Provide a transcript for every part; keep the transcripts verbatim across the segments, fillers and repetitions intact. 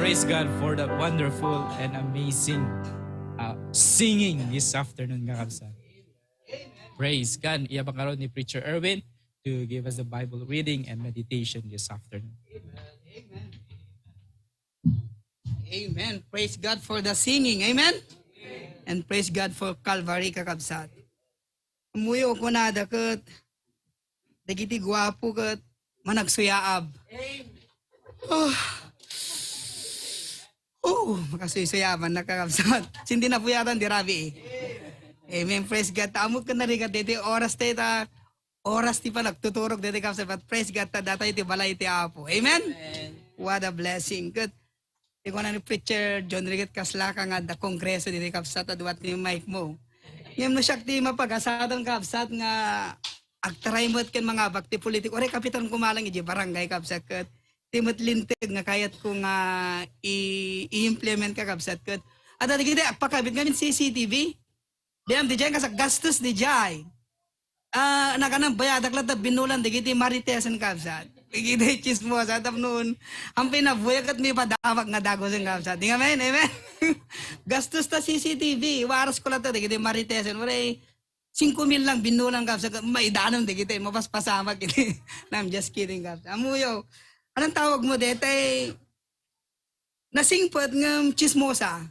Praise God for that wonderful and amazing uh, singing this afternoon, kakabsat. Praise God. Iyabak ngarud ni Preacher Erwin to give us the Bible reading and meditation this afternoon. Amen. Praise God for the singing. Amen. And praise God for Calvary, kakabsat. Ammoyo, kunada ket dagiti guapo ket managsuyaab. Oh. Oh, makasuysuyaban, nakakabsat. Sindi napuyatan, di rabii. Amen. Praise God. Ammo ket narigat daytoy oras tayo ta oras ti panagtuturog daytoy, kabsat, but praise God ta datayo ti balay ti Apo. Amen? What a blessing. Good. Ti kuna ni Preacher John Riget, kasla ka nga adda kongreso daytoy, kabsat, adda ti mic mo. Ngem no siak ti mapagasadan, kabsat, nga agtaray met ken mangabak ti politik, uray kapitan ko malang iti barangay, kabsat, ket ti met linteg nga kayat ko nga i-, i-implement, kakabsat, ket adda dagiti agpakabit ngamin C C T V. Diam, di jay, kasak gastos di jay. Ah, nakanan bayadak latta binulan dagiti Maritesan, kabsat. Dagiti chismosa tapno, ampay nabuya ket mipadamak nga dagusen, kabsat. Di amen, amen. Gastos ta C C T V, waras ko latta dagiti Maritesan. Uray, singko mil lang binulan, kabsat, maidanon dagiti, mapaspasamak iti. No, I'm just kidding, kabsat. Ammoyo, anong tawag mo daytoy? Nasingpet ngem chismosa.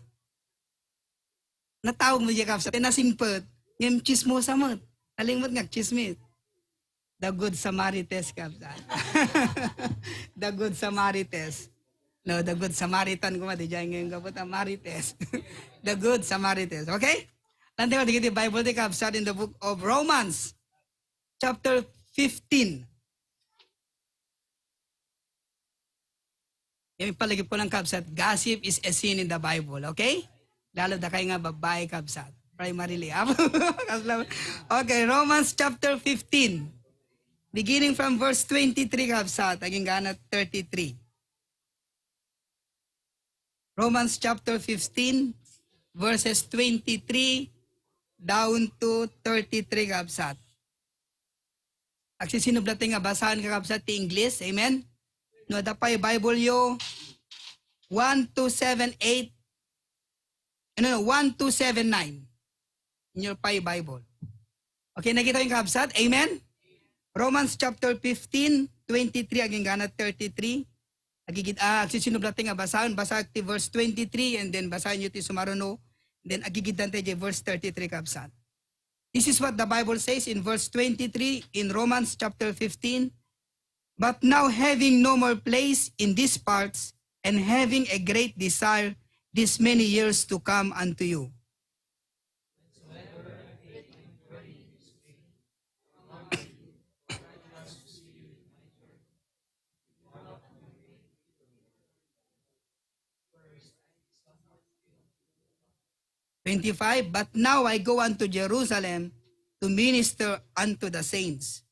Natawag mo diay, kabsat, nasingpet ngem chismosa met. Nalingpet nga chismis. The Good Samarites, kabsat. The Good Samarites. No, the Good Samaritan koma, di jay ngayon kaputa, Marites. The Good Samarites. Okay? Lantayo dagiti Bible ti, kabsat, in the book of Romans, chapter fifteen. Ipalagip ko lang, kabsat, gossip is a sin in the Bible, okay? Lalo dakay nga babae, kabsat. Primarily, ah. Okay, Romans chapter fifteen. Beginning from verse twenty-three, kabsat, agingga thirty-three. Romans chapter fifteen, verses twenty-three down to thirty-three, kabsat. Agsisinubla tayo nga basaen, kakabsat, ti English. Amen? No, adda pay Bible yo, one two seven eight, no, no, one two seven nine in your pay Bible. Okay, nakita yung, kakabsat? Amen? Romans chapter fifteen, twenty-three, agingga thirty-three. Agigid, ah, agsisinubla tayo nga basaen, basa ti verse twenty-three, and then basaen yo ti sumaruno, then agigiddan tayo di verse thirty-three, kabsat. This is what the Bible says in verse twenty-three in Romans chapter fifteen. But now, having no more place in these parts, and having a great desire these many years to come unto you. Twenty-five, but now I go unto Jerusalem to minister unto the saints.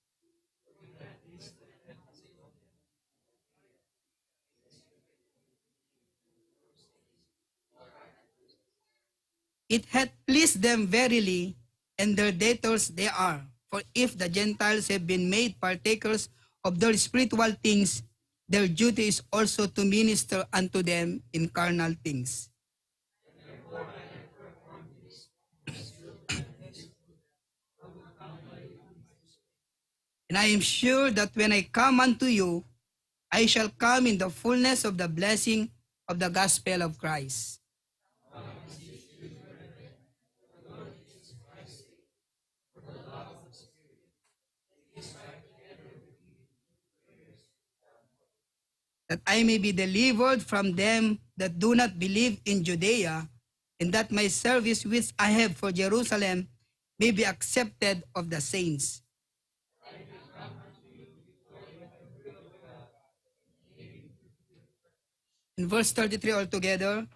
It hath pleased them verily, and their debtors they are. For if the Gentiles have been made partakers of their spiritual things, their duty is also to minister unto them in carnal things. And I am sure that when I come unto you, I shall come in the fullness of the blessing of the gospel of Christ. That I may be delivered from them that do not believe in Judea, and that my service which I have for Jerusalem may be accepted of the saints. In verse thirty-three altogether,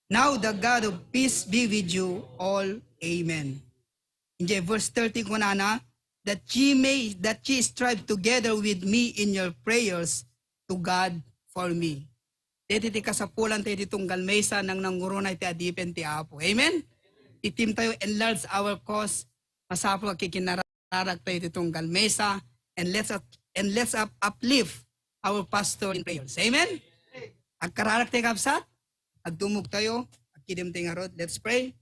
now the God of peace be with you all. Amen. In verse thirty, kunana, that ye may, that ye strive together with me in your prayers to God for me. Deti ti kasapulan tayo ti tunggal mesa nang nanguruna iti adipen ti Apo. Amen? Itim tayo, enlarge our cause. Masapul a kikinararak tayo ti tunggal mesa. And let's up, and let's up, uplift our pastor in prayers. Amen? Agkararagtayo, kabsat. Agdumogtayo. Agkidemtayo ngarud. Let's pray.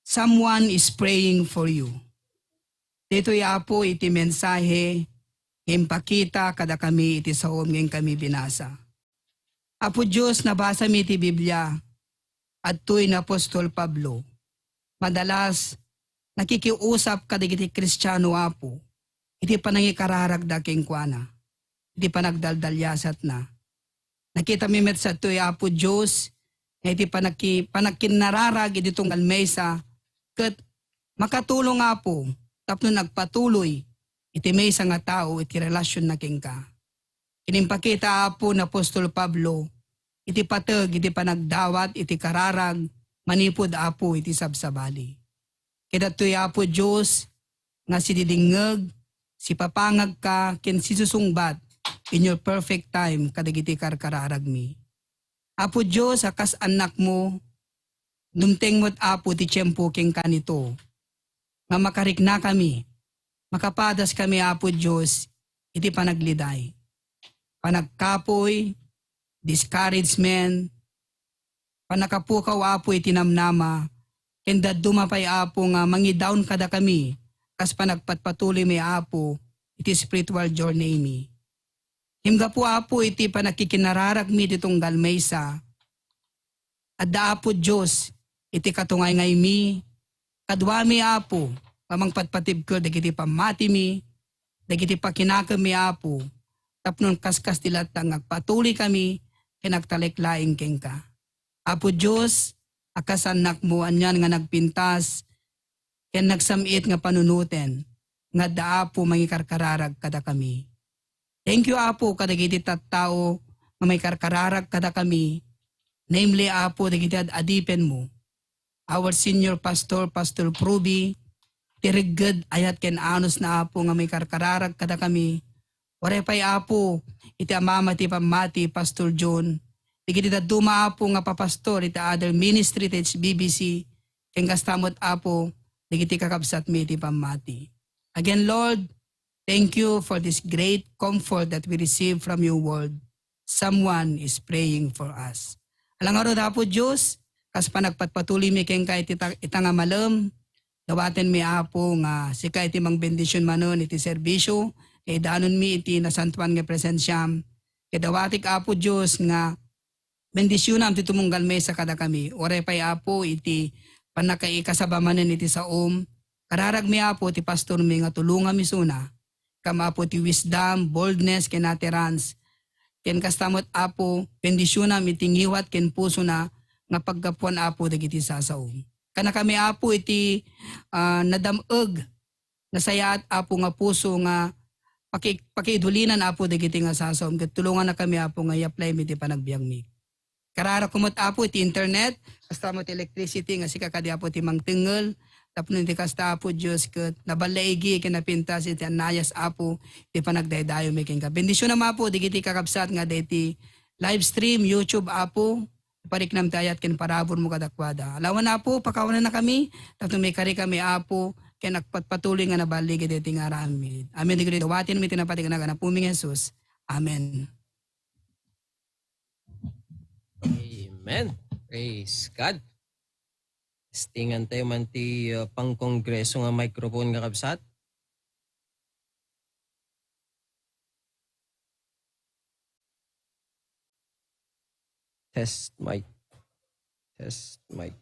Someone is praying for you. Ditoy, Apo, iti mensahe nga impakita kadakami iti saom nga inkami binasa. Apo Dios, nabasami iti Biblia, adtoy ni apostol Pablo. Madalas, nakikiusap kadagiti Kristiano, Apo, iti panangikararagda kenkuana, iti panagdaldaliasatna. Nakitami met sadtoy, Apo Dios, nga iti panaki-, panagkinnararag iti tunggal maysa, ket makatulong, Apo, tapno nagpatuloy iti maysa nga tao iti relasionna kenka. Kinimpakita, Apo, ni apostol Pablo iti pateg iti panagdawat iti kararag manipud, Apo, iti sabsabali. Ket adtoy, Apo Dios, nga sididingngeg, sipapangagka, ken sisusungbat in your perfect time kadagiti karkararagmi. Apo Dios, a kas annakmo, dumteng met, Apo, ti tiempo kenka nito, nga makariknakami, makapadaskami, Apo Dios, iti panagliday, panagkapuy, discouragement, pannakapukaw, Apo, iti namnama, ken dadduma pay, Apo, nga mangidawn kadakami, kas panagpatpatuloymi, Apo, iti spiritual journeymi. Himgapu, Apo, iti panagkikinararagmi iti tunggal maysa, adda, Apo Dios, iti katungaynaymi, kaduami, Apo, nga mangpatpatibker dagiti pammatimi, dagiti pakinakemmi, Apo, tapno kaskas ti latta nga agpatuloykami ken agtalek laeng kenka. Apo Dios, a kas annakmo, anian nga nagpintas ken nagsam-it nga panunoten nga adda, Apo, mangikarkararag kadakami. Thank you, Apo, kadagiti tattao nga mangikarkararag kadakami, namely, Apo, dagiti ad-adipenmo, our senior pastor, Pastor Pruby, ti regged, ayat ken anusna, Apo, nga mangikarkararag kadakami. Uray pay, Apo, iti amama ti pammati, Pastor John, dagiti dadduma, Apo, nga papastor iti other ministry ti H B B C, ken kasta met, Apo, dagiti kakabsatmi iti pammati. Again, Lord, thank you for this great comfort that we receive from your word. Someone is praying for us. Ala ngarud, Apo Dios, kas panagpatpatuloymi kenka iti ta-, ita nga malem, dawatenmi, Apo, nga sika iti mangbendision manen iti serbisio nga idanonmi iti nasantoan nga presensiam. Ket dawatek, Apo Dios, nga bendisionam ti tumunggal maysa kadakami. Uray pay, Apo, iti pannakaikasaba manen iti saom, kararagmi, Apo, ti pastormi nga tulonganmi isuna. Kam, Apo, ti wisdom, boldness, ken utterance. Ken kasta met, Apo, bendisionam iti ngiwat ken pusona nga paggapuan, Apo, dagiti sasaom. Kannakami, Apo, iti, ah, nadam-eg, nasayaat, Apo, nga puso nga paki-, pakiidulinan, Apo, dagiti nga sasaom. Ket tulongannakami, Apo, nga i-apply mi ti panagbiagmi. Kararagko met, Apo, iti internet, kasta met electricity nga sika kadi, Apo, ti mangtengngel. Tapno iti kasta, Apo Dios, ket naballaigi ken napintas iti annayas, Apo, ti panagdaydayawmi kenka. Bendisionam, Apo, dagiti kakabsat nga adda iti live stream, YouTube, Apo. Pariknam ti ayat ken paraburmo kadakuada. Alawan, Apo, pakawanannakami, tapno maikarikami, Apo, ken agpatpatuloy nga naballig iti ngaranmi. Amen. Dagiti dawatenmi ti napateg nga nagan Apomi nga Jesus. Amen. Amen. Praise God. Testingan tayo man ti, uh, pangkongreso nga microphone nga kabsat. Test mic. Test mic.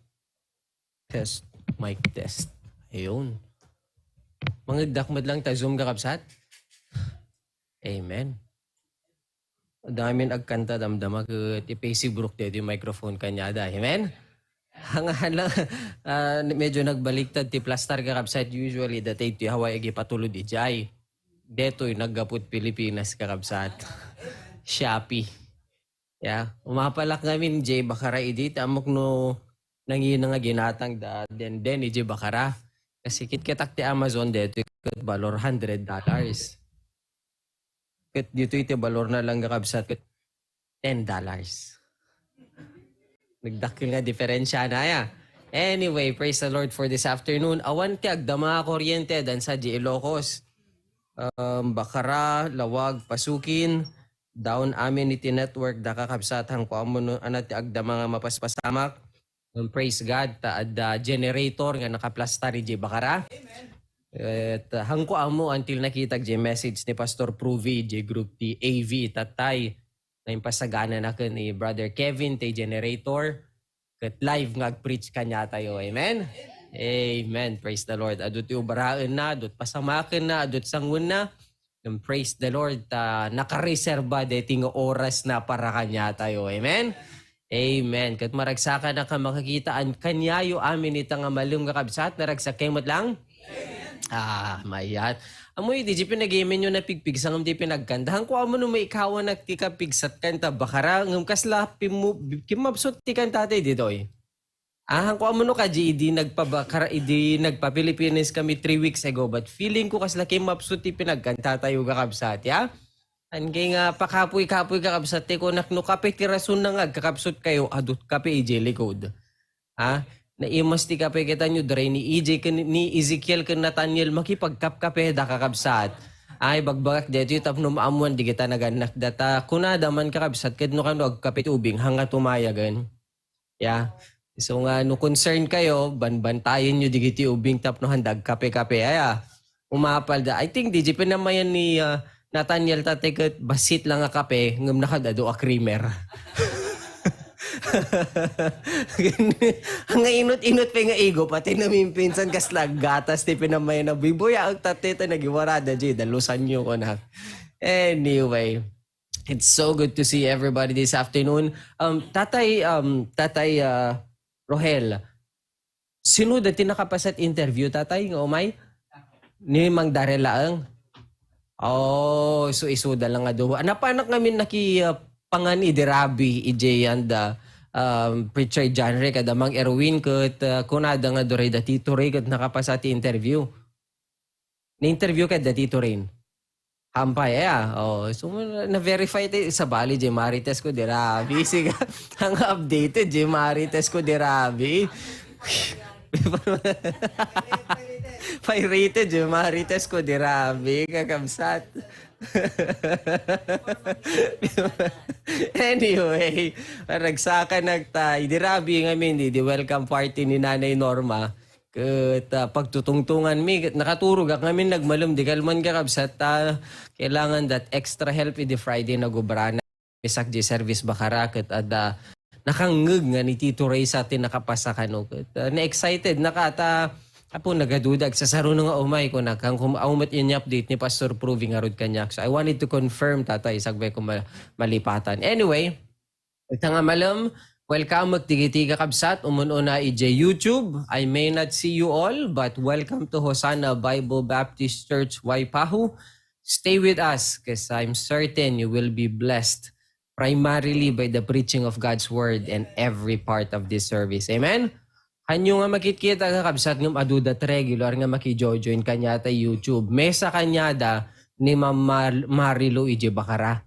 Test mic test. Ayun. Mangegdak met lang ta Zoom, kakabsat. Amen. Damin agkanta damdama ket ipaisibro daytoy microphone kaniada. Amen? Ang hala, ah, medyo nagbaliktad ti plastar, kakabsat. Usually, daytoy Hawaii agipatulod idiay. Daytoy, naggapu't Pilipinas, kakabsat. Shopee. Ya, umapalak ngamin, Jay Bakara idi, ta ammok no nangina nga ginatang da, den, den, idiay Bakara. Kasi kitkitak ti Amazon, daytoy ket balor hundred dollars. Ket ditoy ti balor na lang, kakabsat, ket ten dollars. Nagdakkel nga diferensya na ya. Anyway, praise the Lord for this afternoon. Awan ti agdama a kuryente, dan sa di Ilocos. Um, Bakara, Lawag, Pasukin, down amin iti network, da kakabsat, hanko ammono ania ti agdama nga mapaspasamak. Ngem praise God, ta adda generator nga nakaplastar idiay bakara. Et, uh, hanko ammo until nakitak diay message ni Pastor Pruvi diay group ti A V tatay. Nga impasaganana ken ni Brother Kevin ti generator. Ket live nga agpreach kaniatayo. Amen? Amen. Praise the Lord. Adu ti ubraenna, adu ti pasamakenna, adu ti sanguenna. And praise the Lord, ta nakareserba deti nga oras na para kaniatayo. Amen? Amen. Ket maragsakan a makakita an kaniayo amin ita nga malem nga kabsat, naragsak kayo met lang? Ah, mayat. Amoy, di di pinag-imin nyo na pigpigsa ngem di pinagkanta. Hanko ammo no maikawanak ti kapigsat kanta bakara, ngem kasla pimmu-, kimmapsut ti kanta ti ditoy. Ah, hanko ammo no kadi idi nagpabakara, idi nagpa-Pilipinas kami three weeks ago, but feeling ko kasla kimmapsut ti pinagkanta tayo kakabsat, ya? Angge nga pakapoy-kapoy kakabsat, ti kunak no kape ti rason na nga agkakapsut kayo, adut kape ije likod. Ha? Naimas ti kape kita nyo, dray ni E J ken ni Ezekiel ken Nathaniel makipagkapkape da kakabsat. Ay, bagbagak detoy tapno maammuan di kita nagannak data. Kunada man kakabsat, ket no kano agkape ti ubing, hanga tumayagen. Ya. So nga, no concern kayo, banbantayen nyo digiti ubing tapno handa agkape-kape. Aya, umapal da. I think, di, di pinamayan ni, ah, Nathaniel tatay ket basit lang a kape, ngem nakadado a creamer. Nga inut-inut pa nga igo, pati na minsan kasla gatas ti pinamayan na bibuya, ang tatay ta nagiwarada, di, dalusan nyo ko na. Anyway, it's so good to see everybody this afternoon. Um, tatay, um, tatay, uh, Rohel, sino dati nakapasat interview, tatay, nga umay? Ni Mang Darrell laeng? Oh, so isuda lang nga duwa. Napanak ngamin naki, ah, pangan idi Rabi, ijay and, ah, um, Preacher John Ray, kada Mang Erwin, ket, ah, kunada nga duray da Tito Ray, ket nakapasa ti interview. Na-interview ka da Tito Ray? Hampay, eh, ah. Oh, so, na-verify ti sabali, jay Marites ko, di Rabi. Siga, ang updated, jay Marites ko, di Rabi. Pirated, jay Marites ko, di Rabi, kakabsat. Anyway, paragsakan nagta, idi Rabi ngamin, di, di welcome party ni Nanay Norma. Ket, ah, pagtutungtungan mi, ket nakaturogak ngamin nagmalem, di kalman kakabsat, ta kailangan that extra help idi Friday nagubrana. Misak di service bakara, ket adda nakangngeg nga ni Tito Reysa ti nakapasa kano. Ket, ah, na-excited naka ta, apo, nagaduda, agsasaruno nga umay, kunak, kan kum-, aumet in update ni Pastor Proving arud kaniak. So, I wanted to confirm, tatay, sagbay ko ma-, malipatan. Anyway, ita nga malem, welcome ket digiti kakabsat, umun-una idiay YouTube. I may not see you all, but welcome to Hosanna Bible Baptist Church, Waipahu. Stay with us, 'cause I'm certain you will be blessed primarily by the preaching of God's word in every part of this service. Amen? Hanyo nga makitkita, kakabsat, ngem adu dat regular nga makijo-join kaniata YouTube. Mesa kaniada ni Ma'am Mar-, Marilu idiay bakara.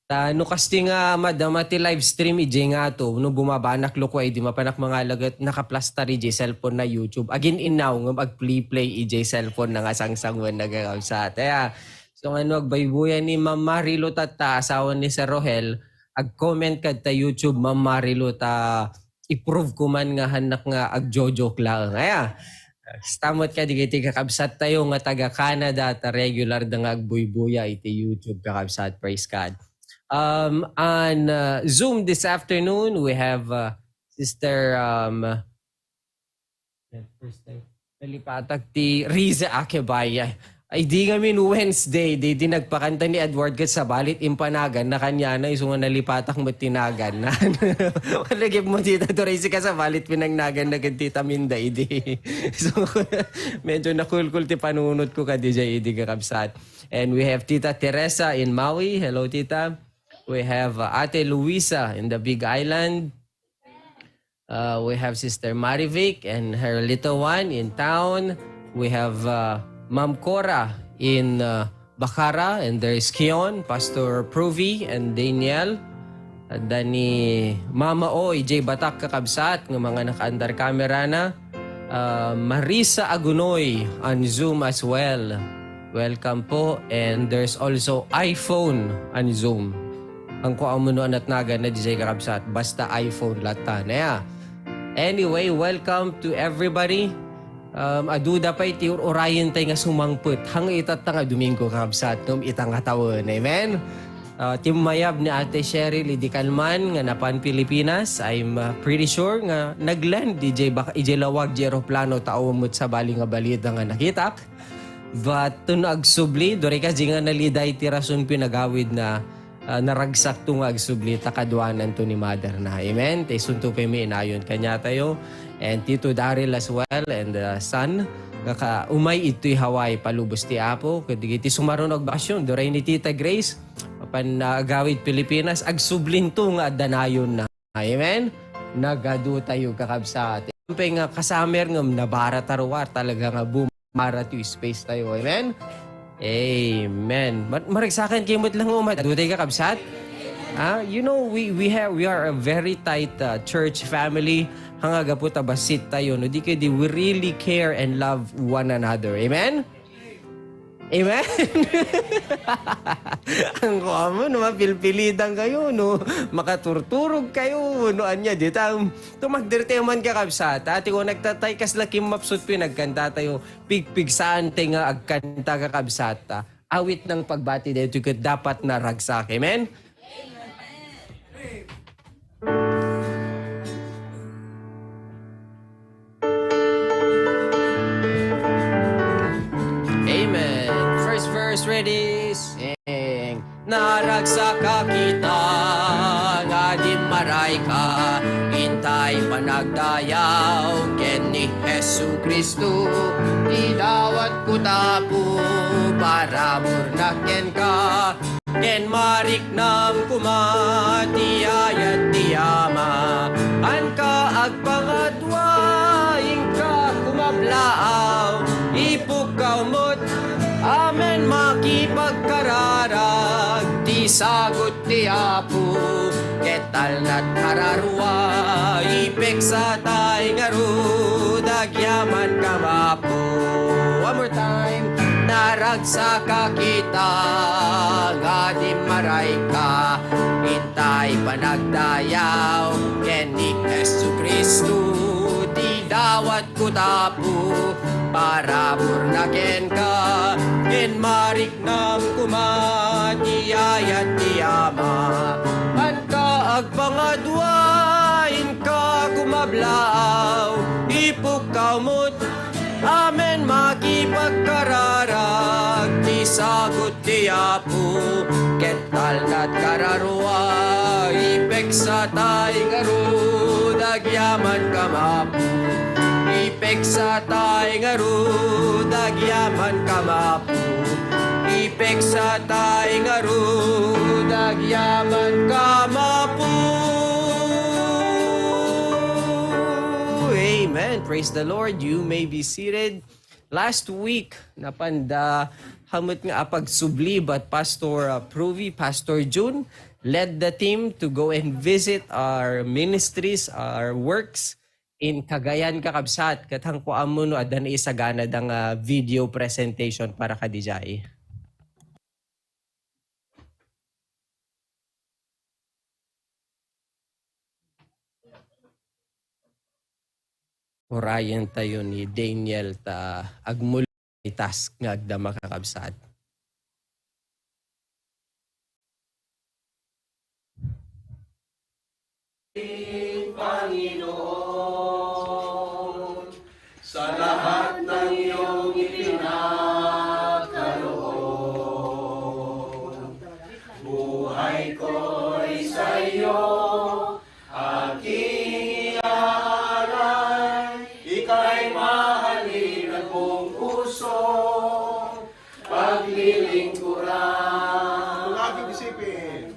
Ta no kasti nga madama ti live stream idiay ngato, no bumabanak luko ay di mapanak mangalaget nakaplastar idiay cellphone na YouTube. Agin-innaw ngem agplay-play idiay cellphone na nga sangsanguan na kakabsat. Kaya, so nga no agbaybuyan ni Ma'am Marilu tatta, asawa ni Sir Rohel, ag-comment kad ta YouTube, Ma'am Marilu, ta i-prove ko man nga hannak nga agjo-joke laeng. Aya, stamot ka digiti kakabsat tayo nga taga Canada ta regular da nga agbuybuya iti YouTube, kakabsat. Praise God. Um, on, uh, Zoom this afternoon, we have, uh, Sister, um, Nalipatak ti Riza Akebaya. Ay, di ngamin Wednesday, di, di nagpakanta ni Edward ket sabalit impanagan na kaniana, isu nga nalipatak met ti nagan. Malagip mo dita, to, Riza, ka sabalit pinangnagan na ket Tita Minda idi. So, medyo nakulkul ti panunot ko kadi jay idi, kakabsat. And we have Tita Teresa in Maui. Hello, Tita. We have, uh, Ate Luisa in the Big Island. Uh, we have Sister Marivic and her little one in town. We have, uh, Ma'am Cora in, uh, Bacara, and there is Kion, Pastor Pruvi, and Daniel. Adda ni Mama O, idiay Batak, kakabsat, nga mga naka-under camera na. Uh, Marisa Agunoy on Zoom as well. Welcome po. And there's also iPhone on Zoom. Ang kuamon no anatnagan na dijay kakabsat, basta iPhone latta. Naya. Anyway, welcome to everybody. Um, aduda pay ti ur-urayen tay nga sumangpet. Hang itatta nga Domingo, kakabsat, ngem ita nga tawen. Amen? Ah, timmayab ni Ate Cheryl idi kalman nga napan Pilipinas. I'm, ah, pretty sure nga nagland ijay bak-, ijay lawag di eroplano ta awan met sabali nga balita nga nakitak. But, to no agsubli, duri ka di nga naliday ti rason pinagawid na, ah, naragsak to nga agsubli ta kaduanan to ni mother na. Amen? Tay sunto pay mi inayon kanya tayo. And Tito Daryl as well and, ah, son, nga ka-, umay ito'y Hawaii, palubos ti Apo. Kadagiti sumaruno agbakasyon, duray ni Tita Grace, apan, ah, agawid Pilipinas, agsublinto nga adda nayon na. Amen? Nagadu tayo, kakabsat. Siyempre nga, kasamer nga nabara ta ruar, talaga nga bumara ti space tayo. Amen? Amen. Mar-, maragsakan kayo met lang, oh, mat-, adu tayo, kakabsat. Ah, you know, we, we have, we are a very tight, uh, church family. Hanga gapu ta bassit tayo, no? Di kadi, we really care and love one another. Amen? Amen? Ang kuha mo, no, mapilpilitan kayo, no? Makaturturog kayo, no? Anya, di ta, tumagderte man kakabsat. Ati ko, nagtatay kas lakim mapsut pinagkanta tayo. Pigpigsaan te nga agkanta kakabsat. Awit ng pagbati dito, ket dapat naragsak. Amen? Amen. First verse, ready? Sing. Naragsaka kita nga dimmaray ka, intay panagdayaw ken ni Jesu-Cristo, idawat ko tapu para murnak kenka. Ken mariknam koma ti ayat ti Ama. Anka agpangadua, inka kumablaaw, ipukkaw met. Amen, makipagkararag ti sagut ti Apo. Ket talnat kararua, ipeksa tay ngarud, agyaman ka mapu. One more time. Naragsaka kita nga dimmaray ka, intay panagdayaw ken ni Jesu-Cristo, ti dawat ko tapu para murnak kenka, ken mariknam koma ti ayat ti Ama. Anka agpangadua, inka kumablaaw, ipukkaw met. Amen, makipagkararag ti sagut ti Apo, ket talnat kararua, ipeksa tay ngarud, agyaman ka mapu. Ipeksa tay ngarud, agyaman ka mapu. Ipeksa tay ngarud, agyaman ka mapu. Amen. Praise the Lord. You may be seated. Last week, napanda hamet nga apagsubli, but Pastor, uh, Pruvi, Pastor June led the team to go and visit our ministries, our works in Cagayan, kakabsat. Ket hangko ammo no adda naisagana dang, uh, video presentation para kadijay. Urayen tayo ni Daniel ta agmul-, task nga agda makakabsat. Panginoon, sa lahat ng iyong ipinakaloob, buhay ko'y sa iyo aking iaalay. Ika'y mahalin at buong puso paglilingkuran. Kung aking isipin,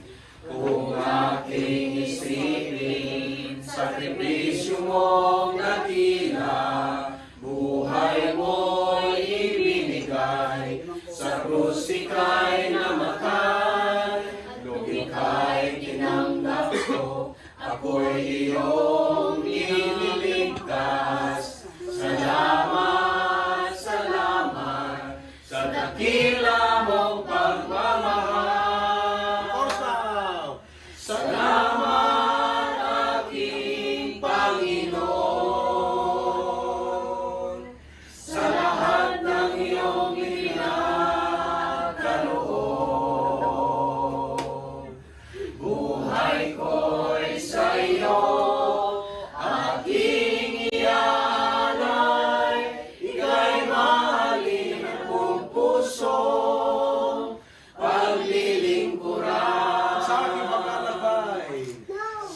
kung aking isipin, sakripisyo mong dakila, buhay mo'y ibinigay, sa krus ika'y namatay, nung ika'y tinanggap ko, ako'y iyong ililigtas. Salamat, salamat sa dakila mong pagmamahal. Of course now.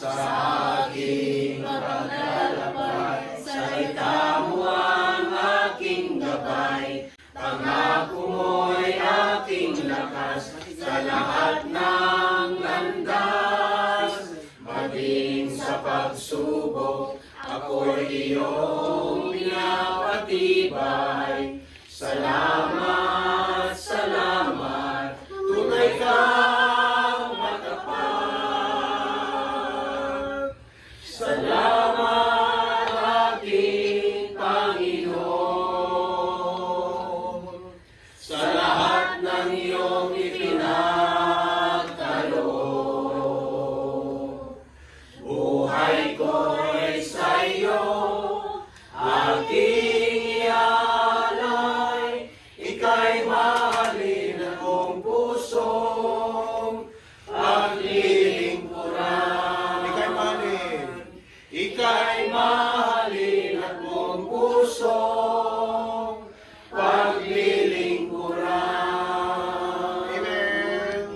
Sa aking paglalakbay, salita mo ang aking gabay. Pangako mo'y aking lakas sa lahat ng landas. Maging sa pagsubok, ako'y iyong pinapatibay. Salamat, salamat, tunay kang matapat. Salamat, aking Panginoon, sa lahat ng iyong ipinagkaloob. Buhay ko'y sa iyo aking ialay. Ika'y mahalin at buong pusong paglilingkuran. Ika'y mahalin. Ika'y mahalin at buong pusong paglilingkuran. Amen.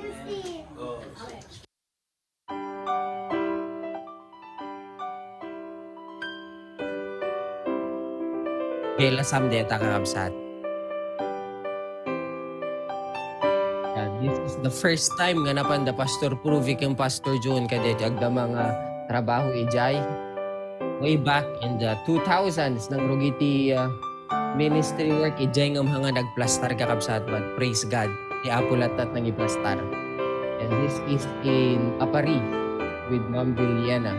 Kailasam deta, kakabsat. Yeah, this is the first time nga napan da Pastor Pruvi ken Pastor John kadeti agdama nga trabaho idiay. Way back in the two thousands, nangrugi ti, uh, ministry work, idiay ngem nga nagplastar, kakabsat, but praise God. Ti Apo latta ti nangiplastar. And this is in Aparri with Ma'am Viliana.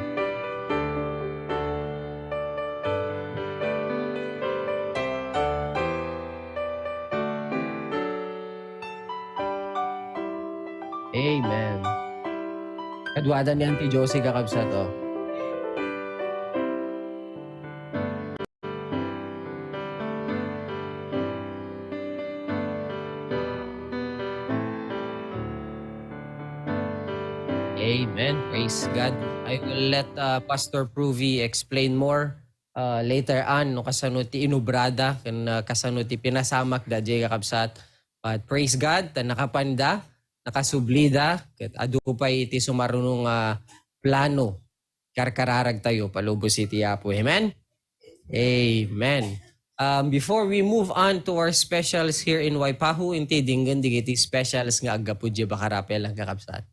Amen. Kaduada ni Auntie Josie, kakabsat, oh. Amen. Praise God. I will let, uh, Pastor Pruvi explain more, uh, later on, no, kasano ti inubrada, ken, uh, kasano ti pinasamak da, kakabsat. But praise God, ta nakapanda, nakasublida, ket adu pay iti sumaruno nga plano karkararagtayo, palubos iti Apo. Amen? Amen. Um, before we move on to our specials here in Waipahu, inti dinggen digiti specials nga aggapu di bakarapel, kakabsat.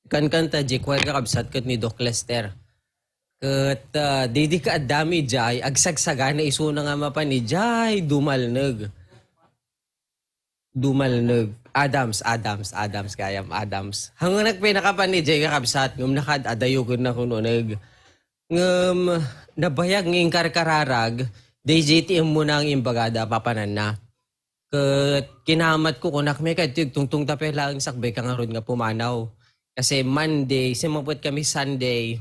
Kankanta, J Choir, kakabsat, ket ni Doc Lester. Ket, ah, didi ka addami, Jay, agsagsagana isuna nga mapan ni Jay, dumalneg. Dumalneg. Adams, Adams, Adams, gayam, Adams. Hangunak pinakapan ni Jay, kakabsat, ngem nakaad-adayo ken nakununeg. Ngem, nabayag nga inkarkararag, D J T M mo nang imbagada, papananna. Ket kinamatko, kunak, "Mekadto, igtungtong ta pay laeng sakbay ka ngarud nga pumanaw." Kasi Monday, simmaput kami Sunday,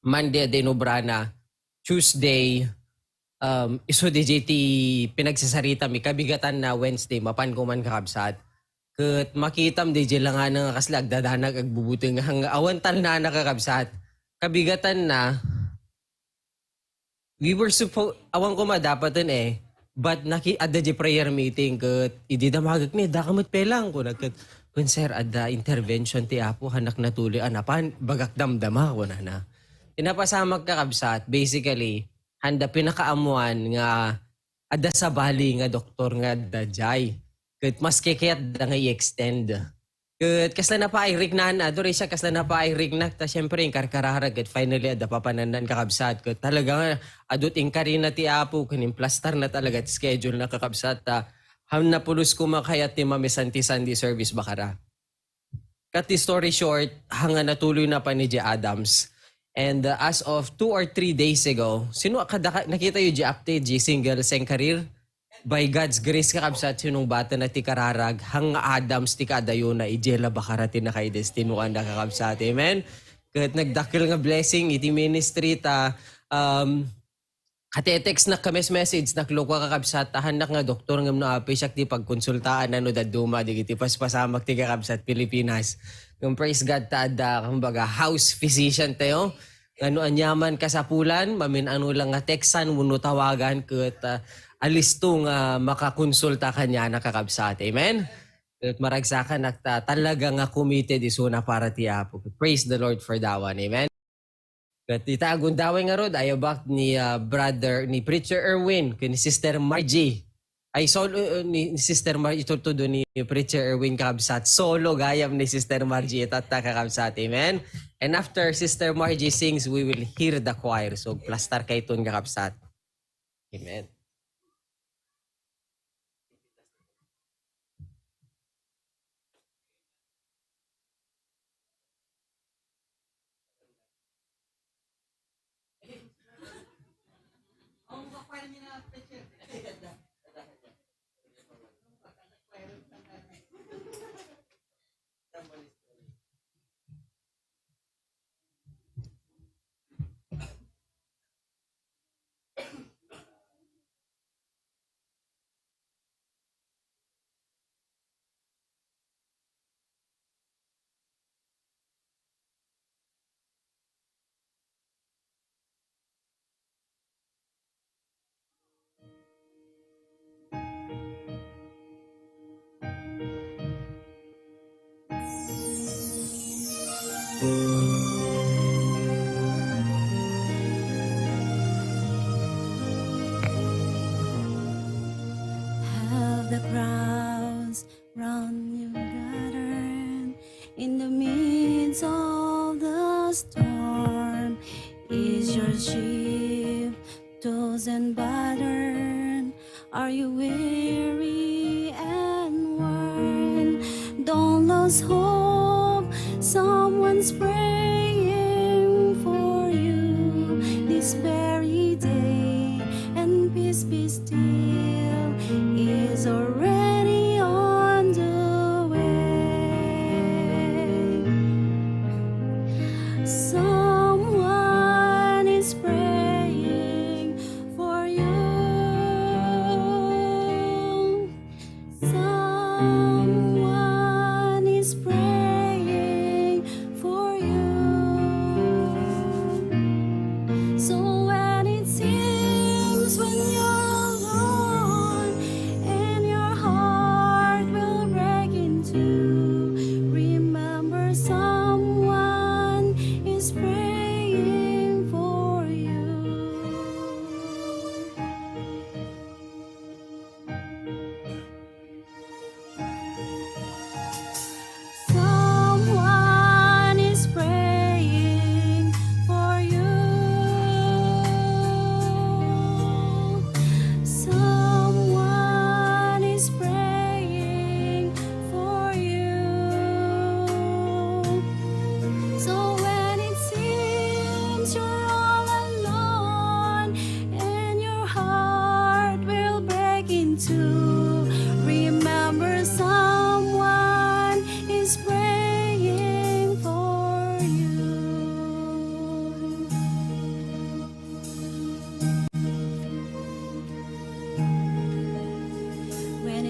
Monday adda inobrana, Tuesday, um, isu D J T pinagsasaritami, kabigatanna Wednesday, mapan ko man, kakabsat. Ket makitam D J langana nga kasla agdadanag, agbubuteng, nga awan talnana, kakabsat. Kabigatanna, we were suppo-, awan ko madapaten eh. But naki-, adda di prayer meeting ket idi damagek ni, "Daka met pay laeng," kuna ket, "Wen, sir, adda intervention ti Apo, hannak natuloy a napan, bagak damdama," kunana. Ti napasamak, kakabsat, basically, handa pinakaammuan nga adda sabali nga doktor nga adda jay. Ket maski kayatda nga i-extend. Ket kasla napaayriknan, adu, Risa, kasla napaayriknak, ta siyempre, inkarkararag, ket finally, adda papanannan, kakabsat. Ket talaga nga, adut inkarina ti Apo, ken implastarna talaga ti schedule na, kakabsat, ta, ham napulos koma kayat ti mamisan ti Sunday service, bakara. Cut the story short, hanga natuloy na pa ni J Adams. And, uh, as of two or three days ago, sino kada ka-, nakita yu di update, di single sengkarir? By God's grace, kakabsat, sinungbatan na ti kararag, hanga Adams ti kadayona, idiay la bakara ti nakaidestinoan na, kakabsat. Amen? Ket nagdakkel nga blessing iti ministry ta, um, Kate-text nak ka mes-, message nak, luko, kakabsat, ta hannak nga doktor ngem no apay siak ti pagkonsultaan no dadduma dagiti paspasamak ti kakabsat Pilipinas. Ngem praise God ta adda, kumbaga, house physician tayo. Nga no aniaman kasapulan, mamin-ano lang nga textan wenno tawagan ket, ah, alisto nga makakonsulta kaniana, kakabsat. Amen? Ket maragsakan nak ta talaga nga committed isuna para ti Apo. Praise the Lord for that one. Amen? Ket ita agundaway ngarud, ayabak ni, ah, brother, ni Preacher Erwin, ken ni Sister Margie. Ay, solo, uh, ni, ni Sister Mar-, itultudo ni Preacher Erwin, kakabsat. Solo gayam ni Sister Margie, itatta, kakabsat. Amen? And after Sister Margie sings, we will hear the choir. So, plastar kayton, kakabsat. Amen. Have the crowds round you gathered in the midst of the storm. Is your ship tossed and battered? Are you weary and worn? Don't lose hope. Someone's praying for you this very day. And peace be still is already on the way. Someone is praying for you. Someone is praying for you. So when it seems when you're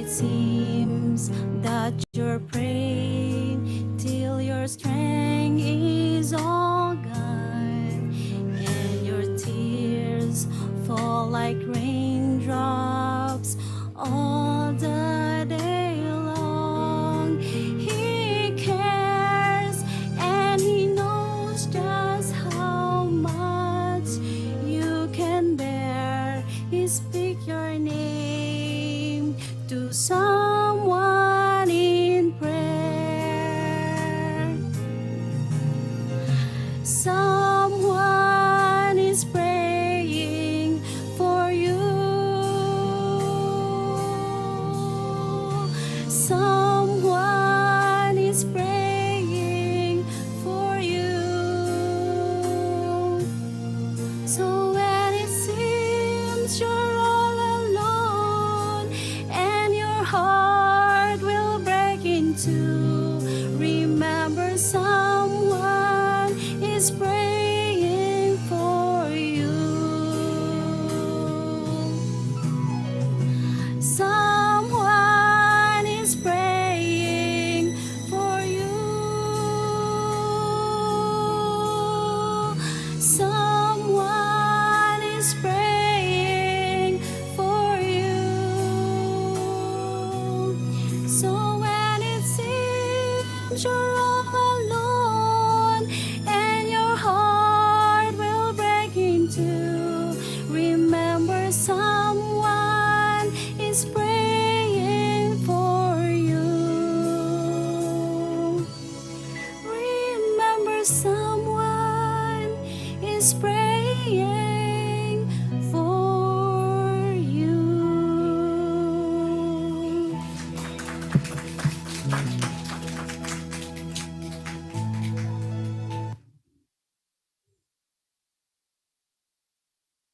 seems that you're praying till your strength is all gone, and your tears fall like raindrops all the day long. He cares and He knows just how much you can bear. He speak your name to someone in prayer. Someone is praying for you. Someone is praying for you. So when it seems you're all alone and your heart will break in two, remember someone is praying for you. Someone is praying for you. Someone is praying for you. So when it seems you're all alone and your heart will break in two, remember someone is praying for you. Remember someone is praying for you.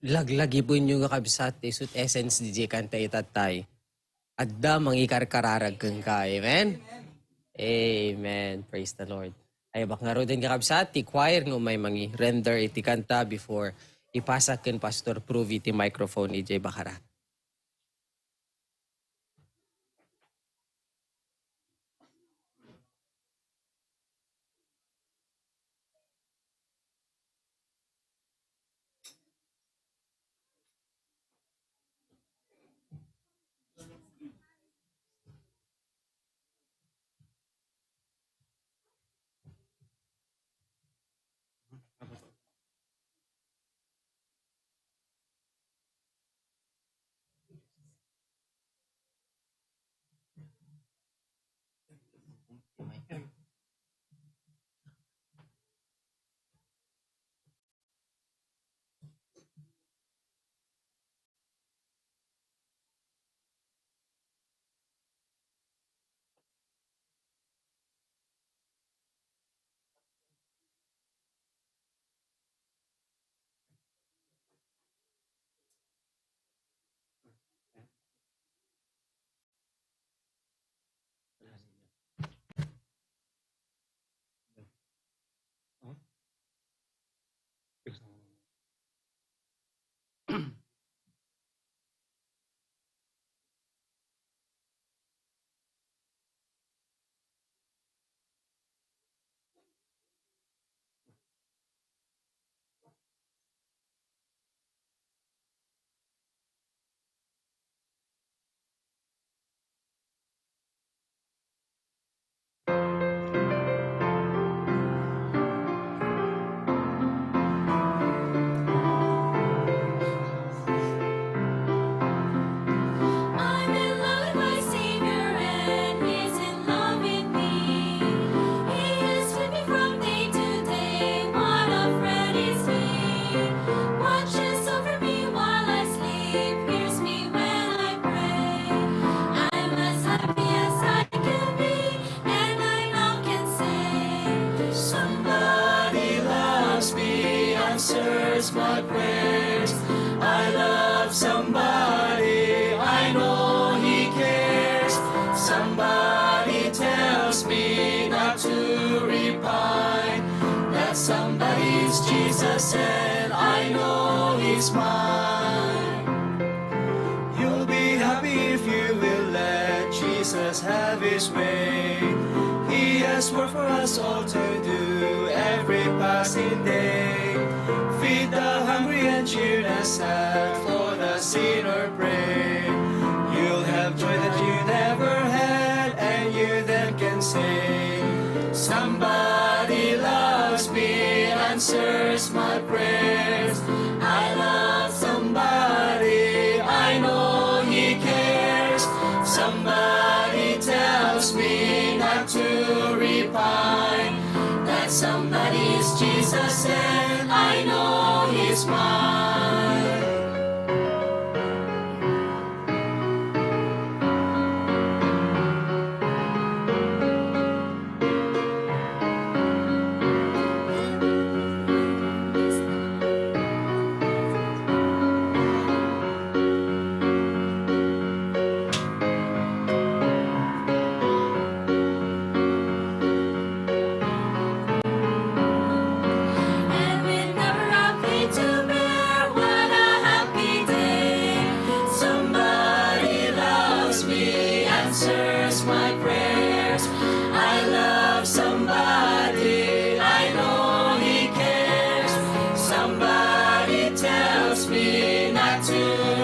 Laglagipenyo nga kabsat, ti isu ti essence diay kanta itattay. Adda mangikarkararag kenka. Amen? Amen. Praise the Lord. Ay, bak ngaruden nga kabsat, ti choir nga umay mangi-render iti kanta before ipasak ken Pastor Pruvi ti microphone idiay bakara. I'm in love with my Savior and He's in love with me. He is with me from day to day. What a friend is He. Watches over me while I sleep. Hears me when I pray. I'm as happy as I can be. And I now can say, somebody loves me, answers my prayers. I love somebody, I know He cares. Somebody tells me not to repine. That somebody's Jesus, and I know He's mine. You'll be happy if you will let have his way. He has work for us all to do every passing day. Feed the hungry and cheer the sad, for the sinner pray. You'll have joy that you never had, and you then can say, "Somebody loves me, answers my prayers." I love somebody, I know he cares. Somebody tells me not to repine. That somebody is Jesus, and I know he's mine. And with never a pain to bear, what a happy day. Somebody loves me, answers my prayers. I love somebody, I know he cares. Somebody tells me not to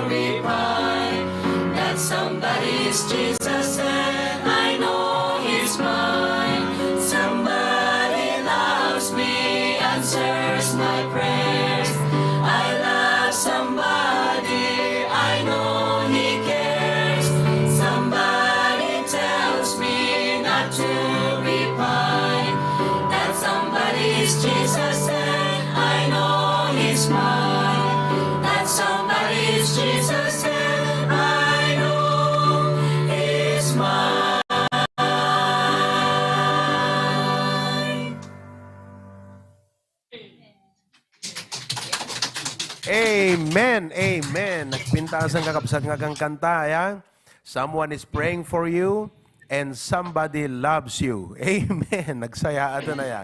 repine. That somebody is Jesus, and I know he's mine. Somebody loves me, answers my prayers. I love somebody, I know he cares. Somebody tells me not to repine. That somebody is Jesus, and I know he's mine. That somebody is Jesus, and I know he's mine. Amen. Amen. Nagpintasan, kakabsat, nga kanta, ya. Someone is praying for you and somebody loves you. Amen. Nagsayaat na ya.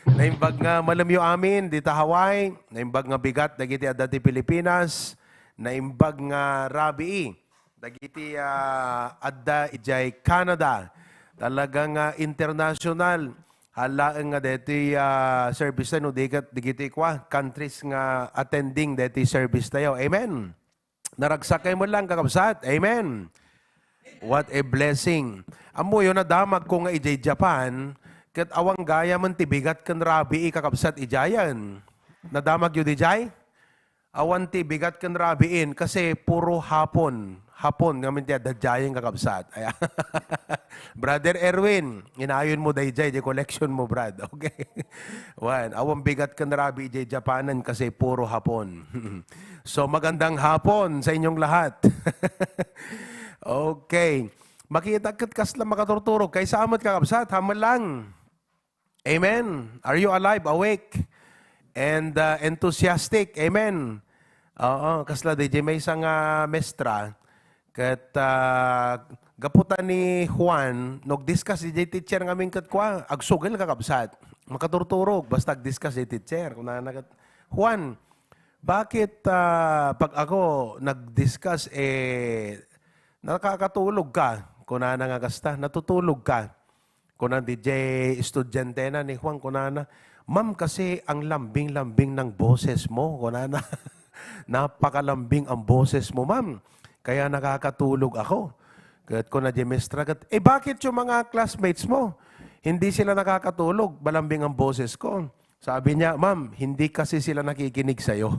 Naimbag nga malem yo amin, dita Hawaii. Naimbag nga bigat, dagiti adda ti Pilipinas. Naimbag nga rabii, dagiti, ah, adda idiay Canada. Talaga nga international. Haan laeng nga daytoy, ah, service tayo, no, di ket dagiti kua, countries nga attending daytoy service tayo. Amen. Naragsak kayo mo lang, kakabsat. Amen. What a blessing. Ammoyo, nadamag ko nga idiay Japan, ket awan gayam ti bigat ken rabii, kakabsat, idiayen. Nadamag yo didiay? Awan ti bigat ken rabiin kasi puro Hapon. Hapon ngamin ti adda diayen, kakabsat. Ay, Brother Erwin, inayon mo daydiay, di collection mo, Brad. Okay. Wen, awan bigat ken rabi idiay Japanen kasi puro Hapon. So, magandang hapon sa inyong lahat. Okay. Makita ket kasla makaturturog. Kaysa met, kakabsat, hamel lang. Amen. Are you alive, awake, and, uh, enthusiastic? Amen. Oo, kasla didiay maysa nga mestra. Ket, ah, gapu ta ni Juan, no agdiscuss didiay teacher ngamin ket kua, agsugel, kakabsat. Makaturturog, basta agdiscuss didiay teacher. Kunana ket, "Juan, bakit, ah, pag ako nagdiscuss, eh, nakakatulog ka?" Kunana nga kasta, "Natutulog ka?" Kuna didiay estudiantena ni Juan, kunana, "Ma'am, kasi ang lambing-lambing ng boses mo," kunana. "Napakalambing ang boses mo, ma'am. Kaya nakakatulog ako." Ket kuna diay mestra ket, "Eh, bakit yung mga classmates mo? Hindi sila nakakatulog, malambing ang boses ko." Sabi niya, "Ma'am, hindi kasi sila nakikinig sa'yo."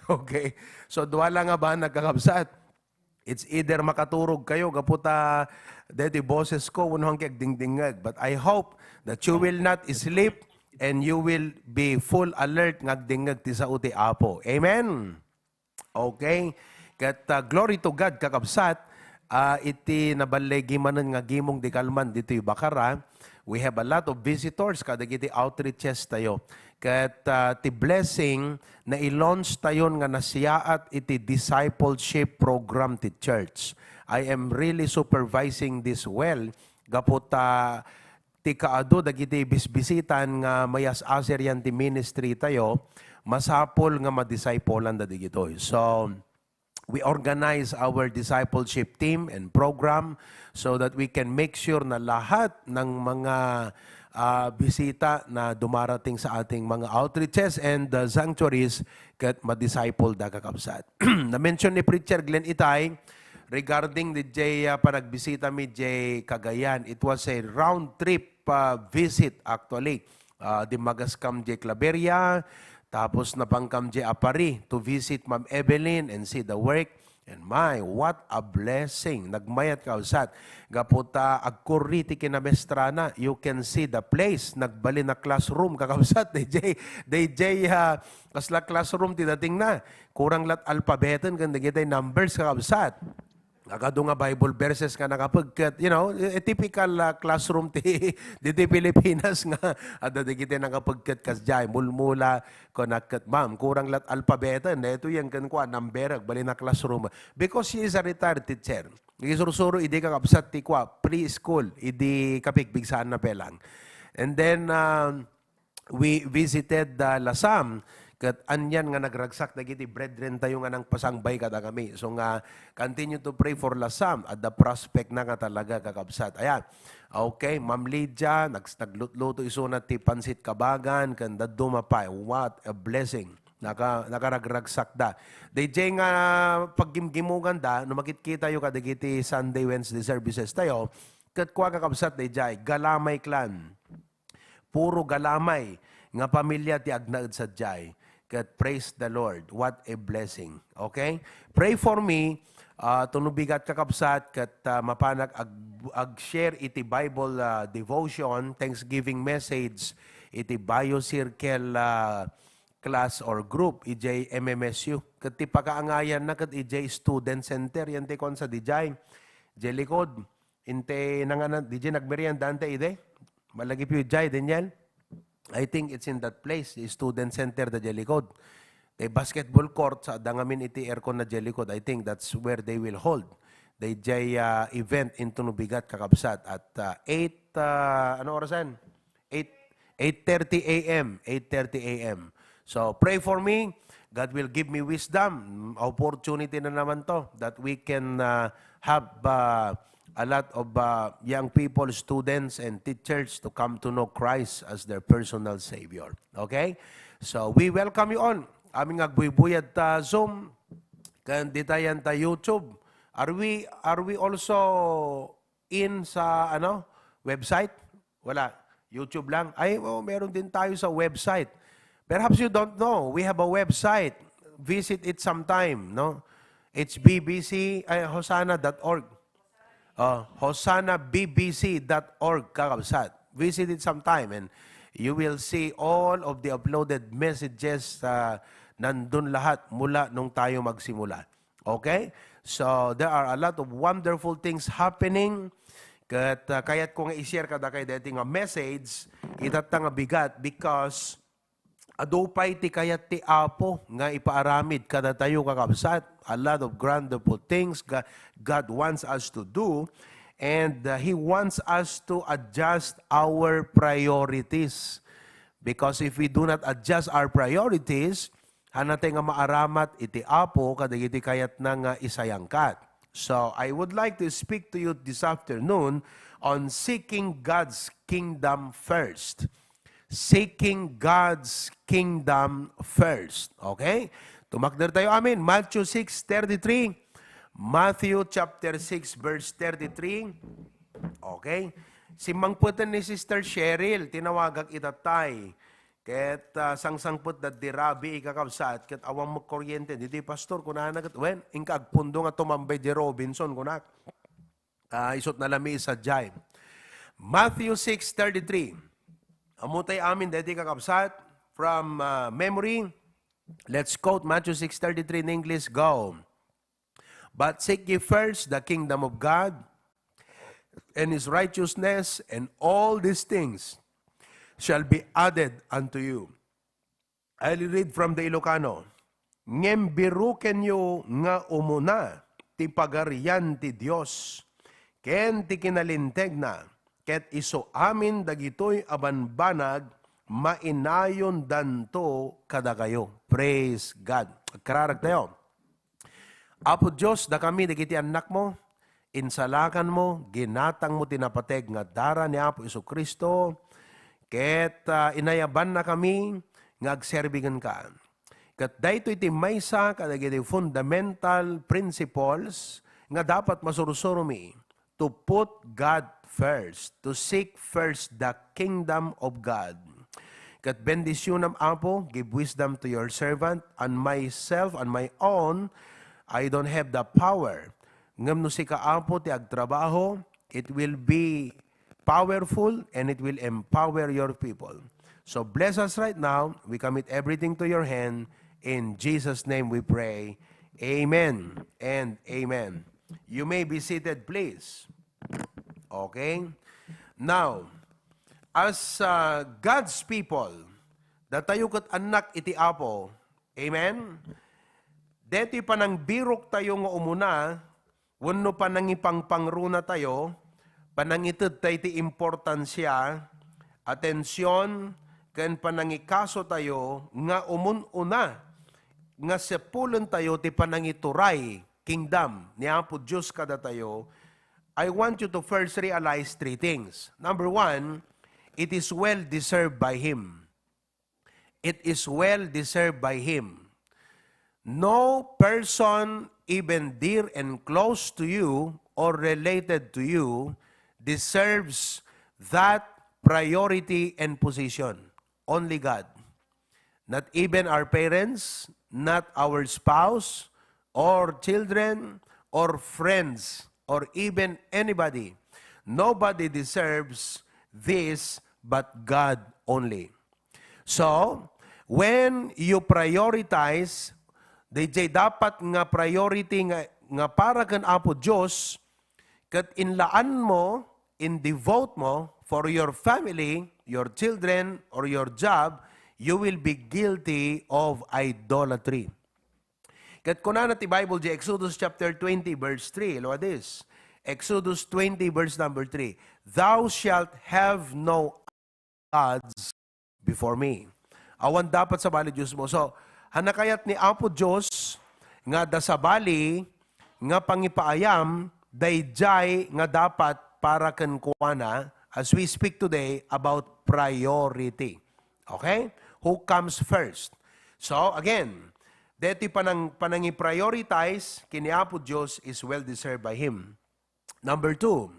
Okay. So, dua lang nga banag, kakabsat. It's either makaturog kayo, gapu ta daytoy boses ko, wenno agdingdingngeg. But I hope that you will not sleep and you will be full alert nga agdingngeg ti sao ti Apo. Amen? Okay? Ket, ah, glory to God, kakabsat. Ah, iti naballigi manen nga gimong di kalman ditoy Bacara, we have a lot of visitors kadagiti outreaches tayo. Ket, ah, ti blessing, nai-launch tayon nga nasiyaat iti discipleship program ti church. I am really supervising this well. Gapu ta ti kaadu dagiti bisbisitan nga mayas-asir yan ti ministry tayo, masapul nga madiscipulan da digitoy. So, we organize our discipleship team and program so that we can make sure na lahat ng mga, ah, bisita na dumarating sa ating mga outreaches and, ah, sanctuaries ket ma-disciple da, kakabsat. Na-mention ni Preacher Glenn Itay regarding D J, ah, panagbisita mi D J Cagayan. It was a round trip, ah, visit actually. Ah, dimmagas kam D J Claveria, tapos napan kam D J Apari to visit Ma'am Evelyn and see the work. And my, what a blessing. Nagmayat, kakabsat. Gapu ta agkurri ti kinamestrana. You can see the place. Nagbalin a classroom, kakabsat. D J, D J, ah, kasla classroom ti dating na. Kurang lat alpabeten ken dagiti numbers, kakabsat. Agadu nga Bible verses nga nakapagket, you know, a typical, ah, classroom ti, diti Pilipinas nga adda dagiti nakapagket kasdiay, mulmula, kunak ket, ma'am, kurang lat alpabeten, daytoy yan ken kua, number, agbalin a classroom. Because she is a retired teacher. Nagisursuro idi kakabsat ti kua, preschool, idi kapigpigsaanna pay lang. And then, um, we visited, uh, Lasam, ket anian nga nagragsak dagiti brethren tayo nga nangpasangbay kadakami. So nga, continue to pray for Lasam at the prospect na nga talaga, kakabsat. Ayan. Okay, Ma'am Lydia, nags-, naglutluto isuna ti pansit kabagan, ken dadduma pay. What a blessing. Naka-, nakaragragsakda. D J nga paggimgimuganda, no makitkitayo kadagiti Sunday, Wednesday services tayo, ket kua, kakabsat, D J, Galamay clan. Puro Galamay nga pamilya ti agnaed sadiay. Ket praise the Lord. What a blessing. Okay? Pray for me, ah, to no bigat, kakabsat, ket, ah, mapanak ag-, ag-share iti Bible, ah, devotion, Thanksgiving message, iti Bio Circle, ah, class or group, idiay M M S U. Ket ti pakaangayanna ket idiay Student Center, yan ti kuan sadiay. Idiay likod, inte nanganan, D J nagmerienda ante idi? Malagip yu idiay, Daniel? I think it's in that place, the Student Center da idiay likod. The basketball court sa adda ngamin iti aircon na idiay likod. I think that's where they will hold the idiay, uh, event into no bigat, kakabsat, at, uh, eight, uh, ano orasan? Eight, eight thirty A M, eight thirty A M. So, pray for me. God will give me wisdom, opportunity na naman to, that we can, uh, have, uh, a lot of, uh, young people, students, and teachers to come to know Christ as their personal Savior. Okay? So, we welcome you all. Aming agbuybuyad ta Zoom, ken ditayan ta YouTube. Are we, are we also in sa, ano, website? Wala. YouTube lang. Ay, oh, meron din tayo sa website. Perhaps you don't know, we have a website. Visit it sometime, no? H B B C, ay, hosanna dot org. Oh, hosanna B B C dot org, kakabsat. Visit it sometime and you will see all of the uploaded messages, ah, nandun lahat mula nung tayo magsimula. Okay? So, there are a lot of wonderful things happening. Ket, ah, kayat ko nga i-share kadakayo daytoy nga message, itatta nga bigat, because adu pay ti kayat ti Apo nga ipaaramid kadatayo, kakabsat. A lot of wonderful things Ga-, God wants us to do, and, uh, He wants us to adjust our priorities. Because if we do not adjust our priorities, haanna tay nga maaramat iti Apo kadagiti kayatna nga isayangkat. So, I would like to speak to you this afternoon on seeking God's kingdom first. Seeking God's kingdom first. Okay? Tumakder tayo amin. Matthew six thirty-three. Matthew chapter six, verse thirty-three. Okay? Simmangpeten ni Sister Cheryl, tinawagak itattay. Ket, ah, sangsangpet da di rabii, kakabsat, ket awan met kuryente. Ditoy pastor, kunana ket, wen, inka agpundo nga tumambay di Robinson, kunak. Ah, isut na lami isa jay. Matthew six thirty-three. Ammotay amin daytoy, kakabsat, from, ah, memory. Let's quote Matthew six thirty-three in English. Go. "But seek ye first the kingdom of God and his righteousness, and all these things shall be added unto you." I'll read from the Ilocano. "Ngem birukenyo nga umuna ti Pagarian ti Dios ken ti kinalintegna, ket isu amin dagitoy a banbanag mainayondanto kadakayo." Praise God. Agkararag tayo. Apo Dios, dakami dagiti annakmo, insalakanmo, ginatangmo ti napateg nga dara ni Apo Jesu-Cristo, ket, ah, inayabannakami nga agserbi kenka. Ket daytoy ti maysa kadagiti fundamental principles nga dapat masursuromi, to put God first, to seek first the kingdom of God. Ket bendisyonam, Apo, give wisdom to your servant. On myself, on my own, I don't have the power. Ngem no sika, Apo, ti agtrabaho, it will be powerful and it will empower your people. So bless us right now. We commit everything to your hand. In Jesus' name we pray. Amen and amen. You may be seated, please. Okay? Now, as, uh, God's people, datayo ket annak iti Apo. Amen? Deti panangbirok tayo nga umuna, wenno panangipangpangruna tayo, panangited tayo ti importansia, atension, ken panangikaso tayo nga umun-una nga sepulen tayo ti panangituray kingdom ni Apo Dios kadatayo, I want you to first realize three things. Number one, it is well deserved by Him. It is well deserved by Him. No person, even dear and close to you or related to you, deserves that priority and position. Only God. Not even our parents, not our spouse, or children, or friends, or even anybody. Nobody deserves this but God only. So, when you prioritize, D J, dapat nga priority nga, nga para ken Apo Dios, ket inlaan mo, in-devote mo for your family, your children, or your job, you will be guilty of idolatry. Ket kunana ti Bible di Exodus chapter twenty, verse three. Look at this. Exodus twenty, verse number three. "Thou shalt have no gods before me." Awan dapat sabali Dios mo. So, hanakayat ni Apo Dios nga da sabali nga pangipaayam, daydiay nga dapat para kenkuana, as we speak today about priority. Okay? Who comes first? So, again, deti panang-, panangi-prioritize ken ni Apo Dios is well deserved by Him. Number two,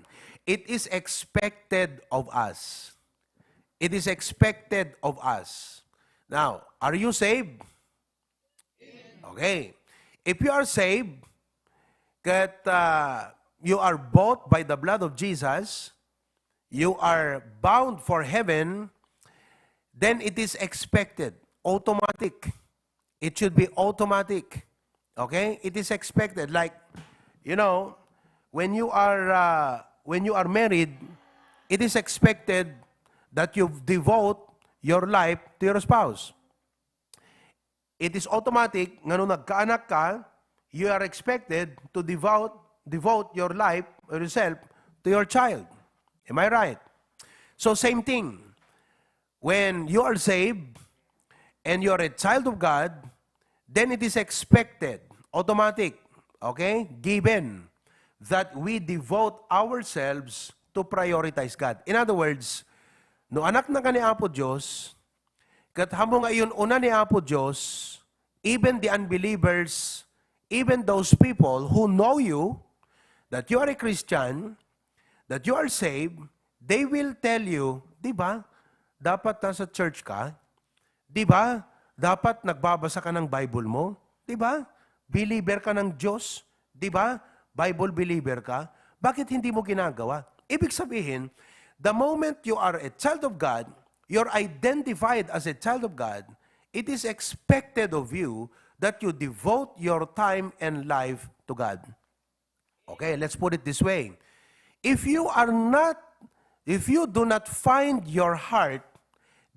it is expected of us. It is expected of us. Now, are you saved? Okay. If you are saved, that, uh, you are bought by the blood of Jesus, you are bound for heaven, then it is expected, automatic. It should be automatic. Okay? It is expected. Like, you know, when you are, uh, when you are married, it is expected that you devote your life to your spouse. It is automatic nga no nagkaanak ka, you are expected to devote, devote your life or yourself to your child. Am I right? So same thing. When you are saved and you are a child of God, then it is expected, automatic, okay, given that we devote ourselves to prioritize God. In other words, no anakna ka ni Apo Dios, ket ammom nga iun-una ni Apo Dios, even the unbelievers, even those people who know you, that you are a Christian, that you are saved, they will tell you, "Di ba, dapat nasa church ka? Di ba, dapat nagbabasa ka ng Bible mo? Di ba, believer ka ng Diyos? Di ba, Bible believer ka? Bakit hindi mo ginagawa?" Ibig sabihin, the moment you are a child of God, you're identified as a child of God, it is expected of you that you devote your time and life to God. Okay, let's put it this way. If you are not, if you do not find your heart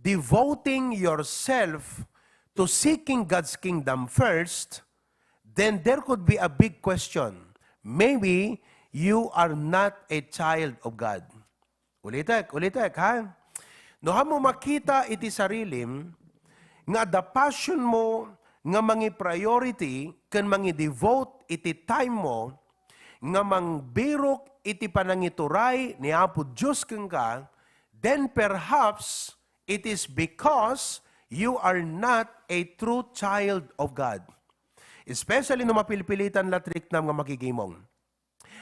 devoting yourself to seeking God's kingdom first, then there could be a big question. Maybe you are not a child of God. Ulitek, ulitek, ha? No, ammom makita iti sarilim nga adda passion mo nga mangi-priority ken mangi-devote iti time mo nga mangbirok iti panangituray ni Apo Dios kenka, then perhaps it is because you are not a true child of God. Especially no mapilpilitan la ti riknam nga makigimong.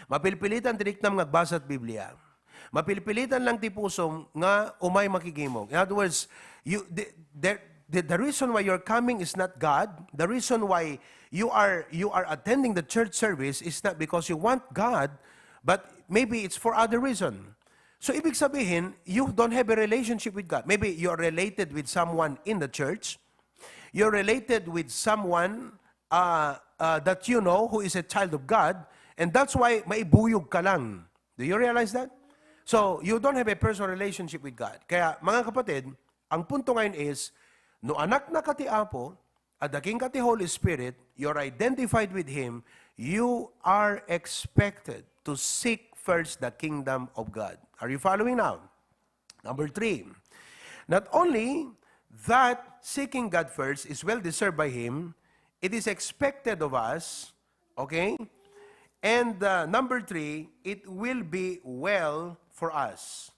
Mapilpilitan ti riknam nga agbasa ti Biblia. Mapilpilitan lang ti pusom nga umay makigimong. In other words, you, the, the, the, the reason why you're coming is not God. The reason why you are, you are attending the church service is not because you want God, but maybe it's for other reason. So, ibig sabihin, you don't have a relationship with God. Maybe you're related with someone in the church. You're related with someone uh, uh, that you know who is a child of God, and that's why maibuyog ka lang. Do you realize that? So, you don't have a personal relationship with God. Kaya, mga kapatid, ang punto ngayon is, no anak na ka ti Apo, adda kenka ti Holy Spirit, you're identified with Him, you are expected to seek first the kingdom of God. Are you following now? Number three, not only that seeking God first is well deserved by Him, it is expected of us, okay? And uh, number three, it will be well for us.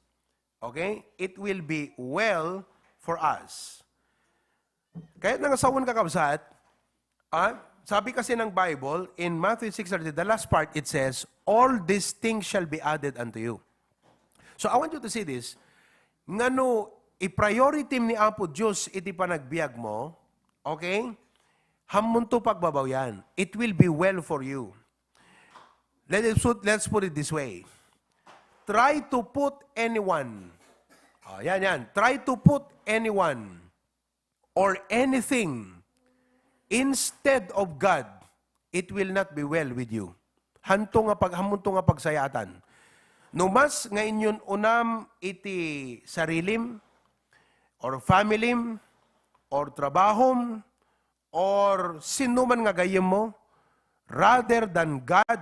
Okay? It will be well for us. Kaya nga sawan, kakabsat, ah, sabi kasi ng Bible, in Matthew six thirty, the last part, it says, "All these things shall be added unto you." So, I want you to see this. Ngano, i-priority ni Apo Dios iti panagbiag mo, okay? Hammonto pagbabaw yan. It will be well for you. Let us put, let's put it this way. Try to put anyone. Oh, yan, yan. Try to put anyone or anything instead of God, it will not be well with you. Hanto nga pag-, hammonto nga pagsayaatan. No mas nga inyon unam iti sarilim, or family, or trabahom, or sino man nga gayyem mo, rather than God,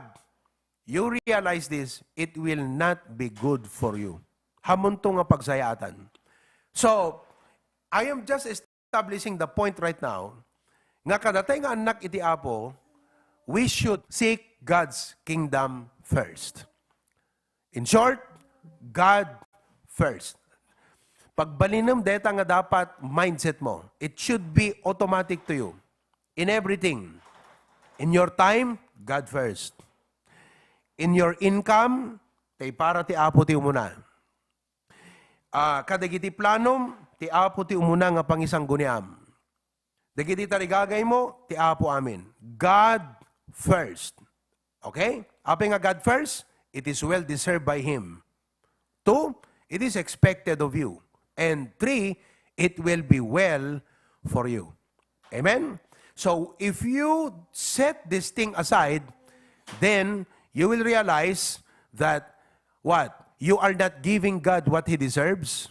you realize this, it will not be good for you. Hammonto nga pagsayaatan. So, I am just establishing the point right now nga kadatay nga annak iti Apo, we should seek God's kingdom first. In short, God first. Pagbalinem dayta nga dapat mindset mo. It should be automatic to you. In everything. In your time, God first. In your income, tay para ti Apo ti umuna. Ah, kadagiti planom, ti Apo ti umuna nga pangisangguniam. Dagiti tarigagaymo, ti Apo amin. God first. Okay? Apay nga God first? It is well deserved by Him. Two, it is expected of you. And three, it will be well for you. Amen? So, if you set this thing aside, then you will realize that what? You are not giving God what He deserves.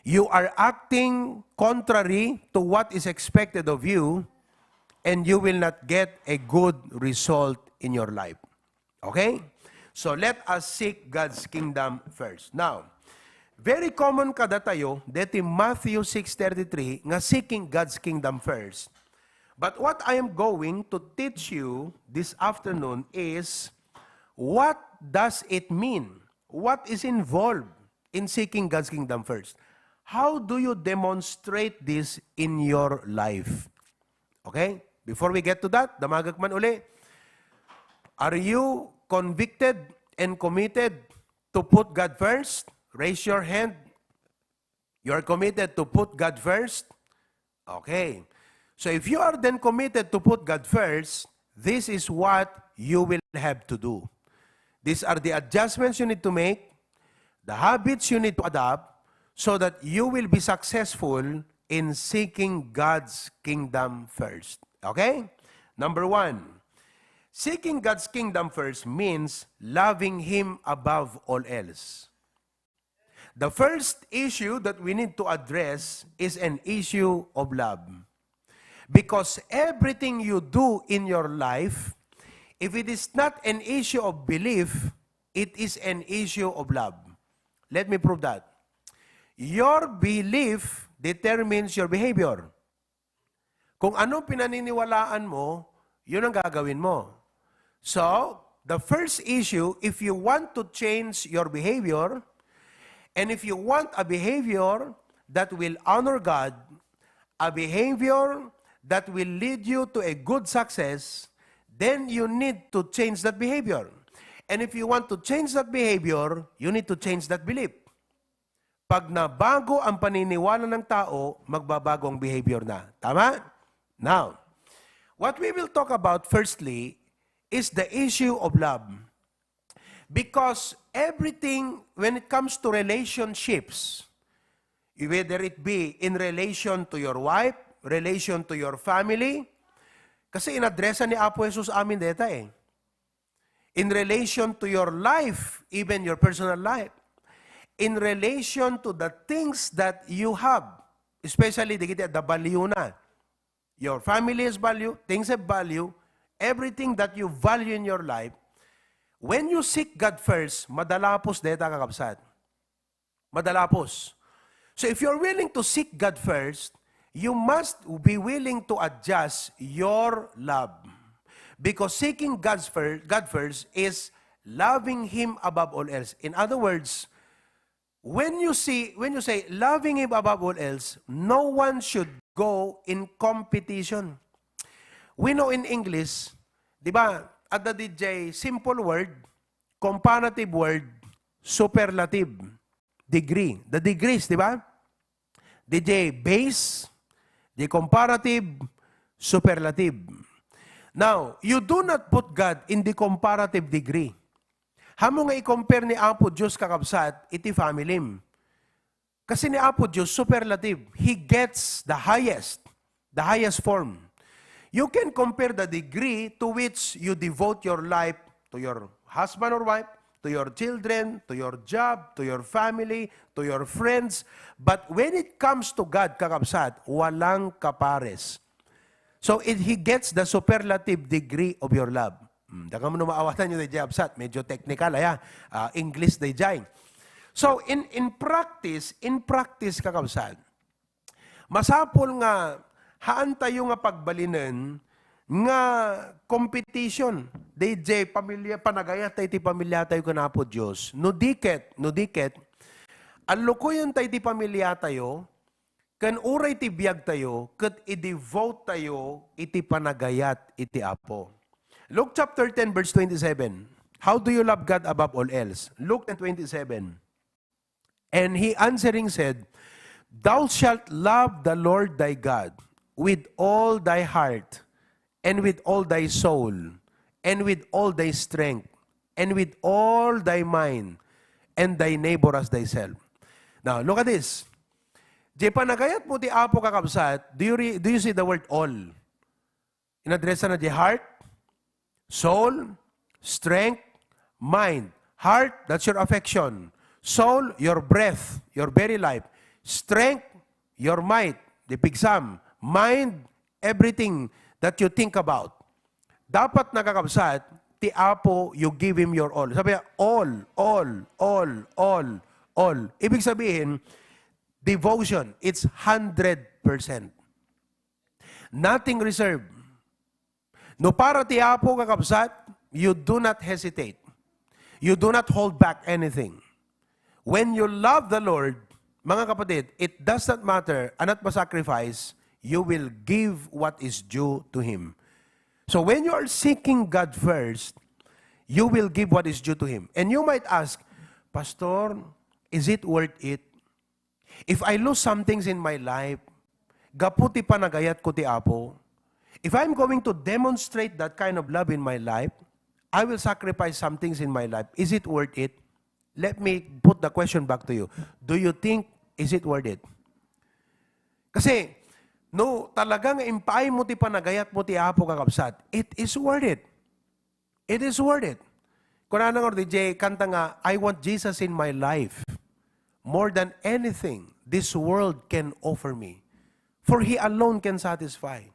You are acting contrary to what is expected of you, and you will not get a good result in your life. Okay? So let us seek God's kingdom first. Now, very common kadatayo deti Matthew six thirty-three nga seeking God's kingdom first. But what I am going to teach you this afternoon is, what does it mean? What is involved in seeking God's kingdom first? How do you demonstrate this in your life? Okay? Before we get to that, damagak man uli. Are you convicted and committed to put God first? Raise your hand. You are committed to put God first? Okay. So if you are then committed to put God first, this is what you will have to do. These are the adjustments you need to make, the habits you need to adapt, so that you will be successful in seeking God's kingdom first. Okay? Number one, seeking God's kingdom first means loving Him above all else. The first issue that we need to address is an issue of love. Because everything you do in your life, if it is not an issue of belief, it is an issue of love. Let me prove that. Your belief determines your behavior. Kung anong pinaniniwalaan mo, Yun ang gagawin mo. So, the first issue, if you want to change your behavior, and if you want a behavior that will honor God, a behavior that will lead you to a good success, then you need to change that behavior. And if you want to change that behavior, you need to change that belief. Pag nabago ang paniniwala ng tao, magbabago ang behavior na. Tama? Now, what we will talk about firstly is the issue of love. Because everything, when it comes to relationships, whether it be in relation to your wife, relation to your family, kasi inadresa ni Apo Jesus amin deta eh. In relation to your life, even your personal life, in relation to the things that you have, especially dagiti adda value na. Your family has value, things have value, everything that you value in your life, when you seek God first, madalapos deta, kakabsat. Madalapos. So if you're willing to seek God first, you must be willing to adjust your love. Because seeking God's fir-, God first is loving Him above all else. In other words, when you see, when you say loving Him above all else, no one should go in competition. We know in English, di ba, adda D J simple word, comparative word, superlative, degree. The degrees, di ba? D J base, the comparative, superlative. Now, you do not put God in the comparative degree. Hamo nga i-compare ni Apo Dios, kakabsat, iti family. Kasi ni Apo Dios, superlative. He gets the highest, the highest form. You can compare the degree to which you devote your life to your husband or wife, to your children, to your job, to your family, to your friends. But when it comes to God, kakabsat, walang kapares. So, it, He gets the superlative degree of your love. Hmm, dakam no maawatan nyo, D J Absat. Medyo technical, aya. Ah, English, D J. So, in, in practice, in practice, kakabsat, masapul nga haan tayo nga pagbalinen nga competition. D J, pamilya, panagayat tayo ti pamilya tayo ken Apo Dios. No di ket, no di ket, allukoyen tayo ti pamilya tayo, ken uray ti biag tayo, ket i-devote tayo iti panagayat iti Apo. Luke chapter ten, verse twenty-seven. How do you love God above all else? Luke ten twenty-seven. And he answering said, "Thou shalt love the Lord thy God with all thy heart, and with all thy soul, and with all thy strength, and with all thy mind, and thy neighbor as thyself." Now, look at this. Di panagayat mo ti Apo, kakabsat, do you re-, do you see the word all? Inadresa na di heart, soul, strength, mind. Heart, that's your affection. Soul, your breath, your very life. Strength, your might, the pigsam. Mind, everything that you think about. Dapat, nakakabsat, ti Apo, you give Him your all. Sabi niya, all, all, all, all, all. Ibig sabihin, devotion, it's hundred percent. Nothing reserved. No para ti Apo, kakabsat, you do not hesitate. You do not hold back anything. When you love the Lord, mga kapatid, it does not matter anat masacrifice, you will give what is due to Him. So when you are seeking God first, you will give what is due to Him. And you might ask, "Pastor, is it worth it? If I lose some things in my life, gapu ti panagayat ko ti Apo, if I'm going to demonstrate that kind of love in my life, I will sacrifice some things in my life. Is it worth it?" Let me put the question back to you. Do you think, is it worth it? Kasi, no, talaga nga impaay mo ti panagayat mo ti Apo, kakabsat, it is worth it. It is worth it. Kunana nga, D J, kanta nga, "I want Jesus in my life more than anything this world can offer me. For He alone can satisfy."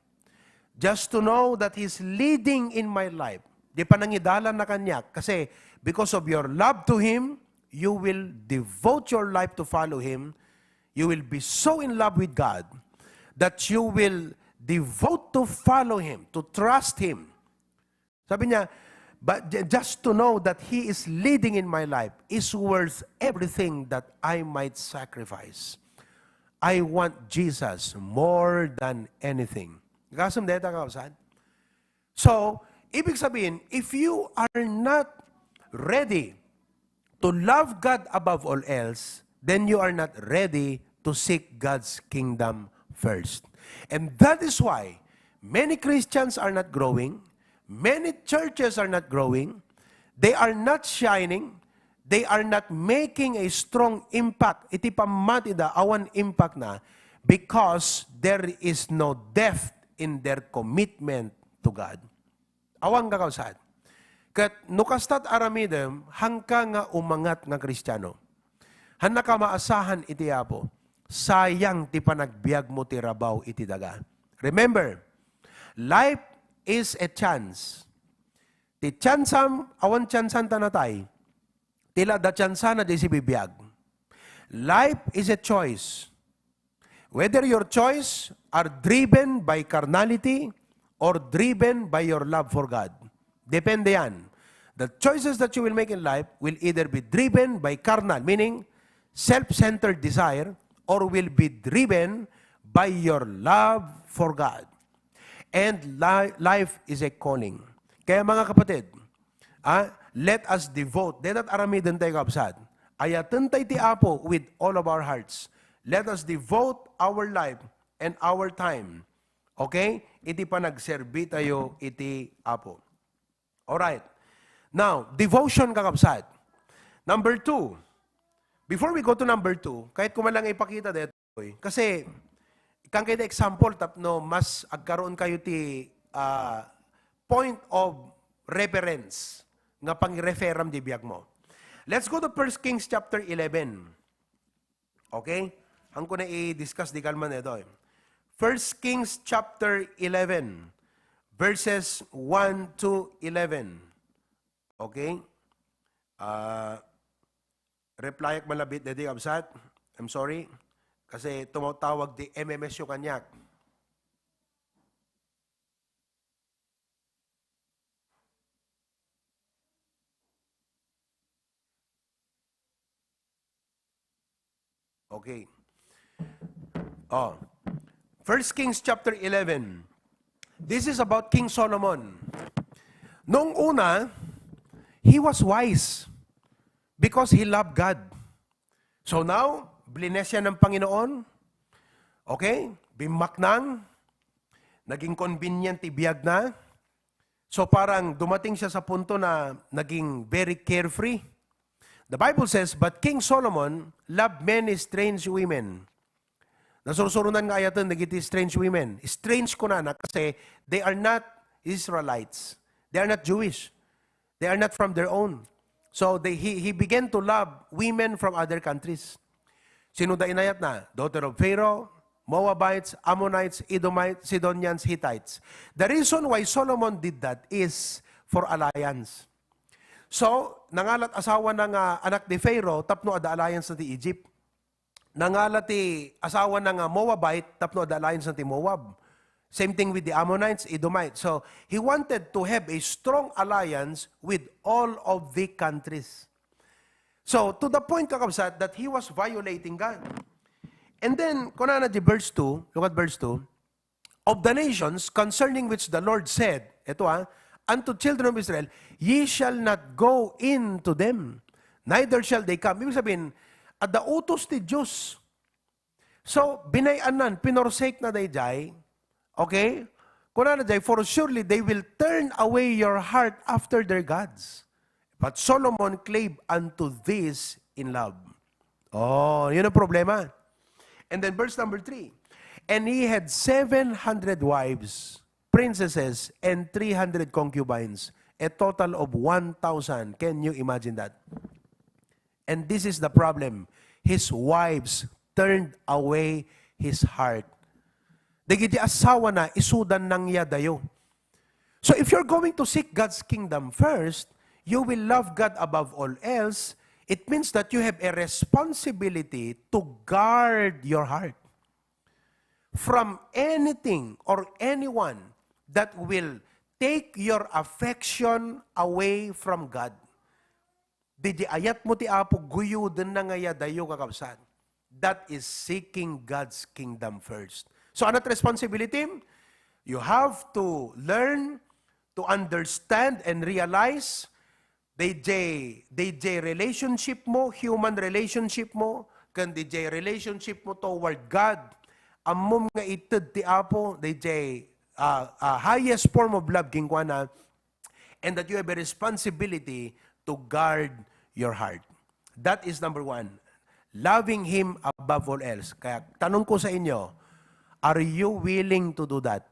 Just to know that He's leading in my life. Di panangidalan na kaniak. Kasi, because of your love to Him, you will devote your life to follow Him. You will be so in love with God that you will devote to follow Him, to trust Him, Sabi niya, "But ju- just to know that He is leading in my life is worth everything that I might sacrifice. I want Jesus more than anything." Kasam deta, kakabsat? So, ibig sabihin, if you are not ready to love God above all else, then you are not ready to seek God's kingdom first. And that is why many Christians are not growing, many churches are not growing, they are not shining, they are not making a strong impact. Iti pammatida, awan impact na because there is no depth in their commitment to God. Awan, kakabsat. Ket no kastat aramidem, hangka nga umangat nga Kristiano. Hannaka maasahan iti Apo. Sayang ti panagbiagmo ti rabaw iti daga. Remember, life is a chance. Ti tiyansam, awan tiyansan ta natay. Ti la da tiyansana di sibibiag. Life is a choice. Whether your choice are driven by carnality or driven by your love for God. Depende yan. The choices that you will make in life will either be driven by carnal, meaning self-centered desire, or will be driven by your love for God. And li- life is a calling. Kaya, mga kapatid, ah, let us devote. Deta't aramiden tayo, kabsat. Ayaten tayo ti Apo with all of our hearts. Let us devote our life and our time. Okay? Iti panagserbi tayo iti Apo. Alright. Now, devotion, kakabsat. Number two. Before we go to number two, kahit ko man lang ipakita dito, kasi, ikkan kayo example, tapno mas agkaroon kayo ti, ah, point of reference nga pangireferam di biag mo. Let's go to First Kings chapter eleven. Okay? Hangko na i-discuss di kalman ito, eh. First Kings chapter eleven, verses one to eleven. Okay? Ah, replyak malabit, deti, kabsat. I'm sorry. Kasi tumatawag ti M M S U kanyak. Okay. Oh. First Kings chapter eleven. This is about King Solomon. Noong una, he was wise because he loved God. So now, blines siya ng Panginoon. Okay? Bimaknang. Naging convenient ti biag na. So parang dumating siya sa punto na naging very carefree. The Bible says, "But King Solomon loved many strange women." Nasursurunan nga ayaten dagiti strange women. Strange kunana kasi they are not Israelites. They are not Jewish. They are not from their own. So they, he, he began to love women from other countries. Sino da inayat na? Daughter of Pharaoh, Moabites, Ammonites, Edomites, Sidonians, Hittites. The reason why Solomon did that is for alliance. So, nangalat asawa na nga anak ni Pharaoh tapno adda alliance na ti Egypt. Nangala ti asawa na nga Moabite tapno adda alliance na ti Moab. Same thing with the Ammonites, Edomites. So, he wanted to have a strong alliance with all of the countries. So, to the point, kakabsat, that he was violating God. And then, kunana di verse two, look at verse two, "Of the nations concerning which the Lord said," eto, ah, "unto children of Israel, ye shall not go in to them, neither shall they come." Ibig sabihin, adda utos ti Diyos. So, binay-anan, pinorsake na dayjay. Okay? Kunana jay, "For surely they will turn away your heart after their gods." But Solomon clave unto this in love. Oh, yun ang problema. And then verse number three, "And he had seven hundred wives, princesses, and three hundred concubines, a total of one thousand." Can you imagine that? And this is the problem. His wives turned away his heart. Dagiti asawa na, isudan nang ya dayo. So if you're going to seek God's kingdom first, you will love God above all else. It means that you have a responsibility to guard your heart from anything or anyone that will take your affection away from God. Didiay ayat mo ti Apo, guyodenna nga iyadayo, kakabsat. That is seeking God's kingdom first. So, anat responsibility? You have to learn to understand and realize diay, diay relationship mo, human relationship mo, ken diay relationship mo toward God. Ammom nga ited ti Apo, diay, ah, ah, highest form of love, kenkuana, and that you have a responsibility to guard your heart. That is number one. Loving Him above all else. Kaya tanong ko sa inyo, are you willing to do that?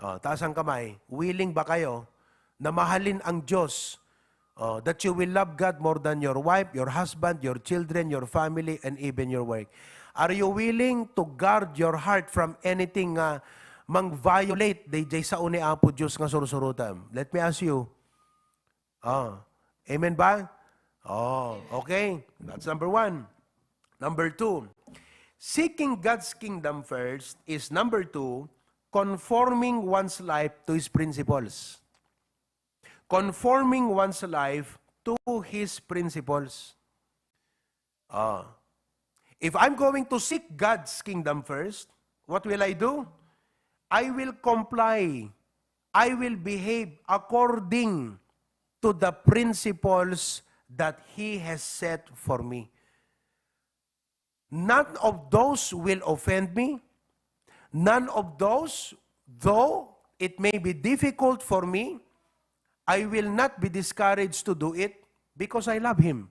Oh, taas ang kamay. Willing ba kayo na mahalin ang Diyos? Oh, that you will love God more than your wife, your husband, your children, your family, and even your work. Are you willing to guard your heart from anything nga mang-violate diay sao ni Apo Diyos nga sursurotem? Let me ask you. Oh, amen ba? Oh, okay. That's number one. Number two, seeking God's kingdom first is number two, conforming one's life to His principles. Conforming one's life to His principles. Ah. If I'm going to seek God's kingdom first, what will I do? I will comply. I will behave according to the principles that He has set for me. None of those will offend me. None of those, though it may be difficult for me, I will not be discouraged to do it because I love Him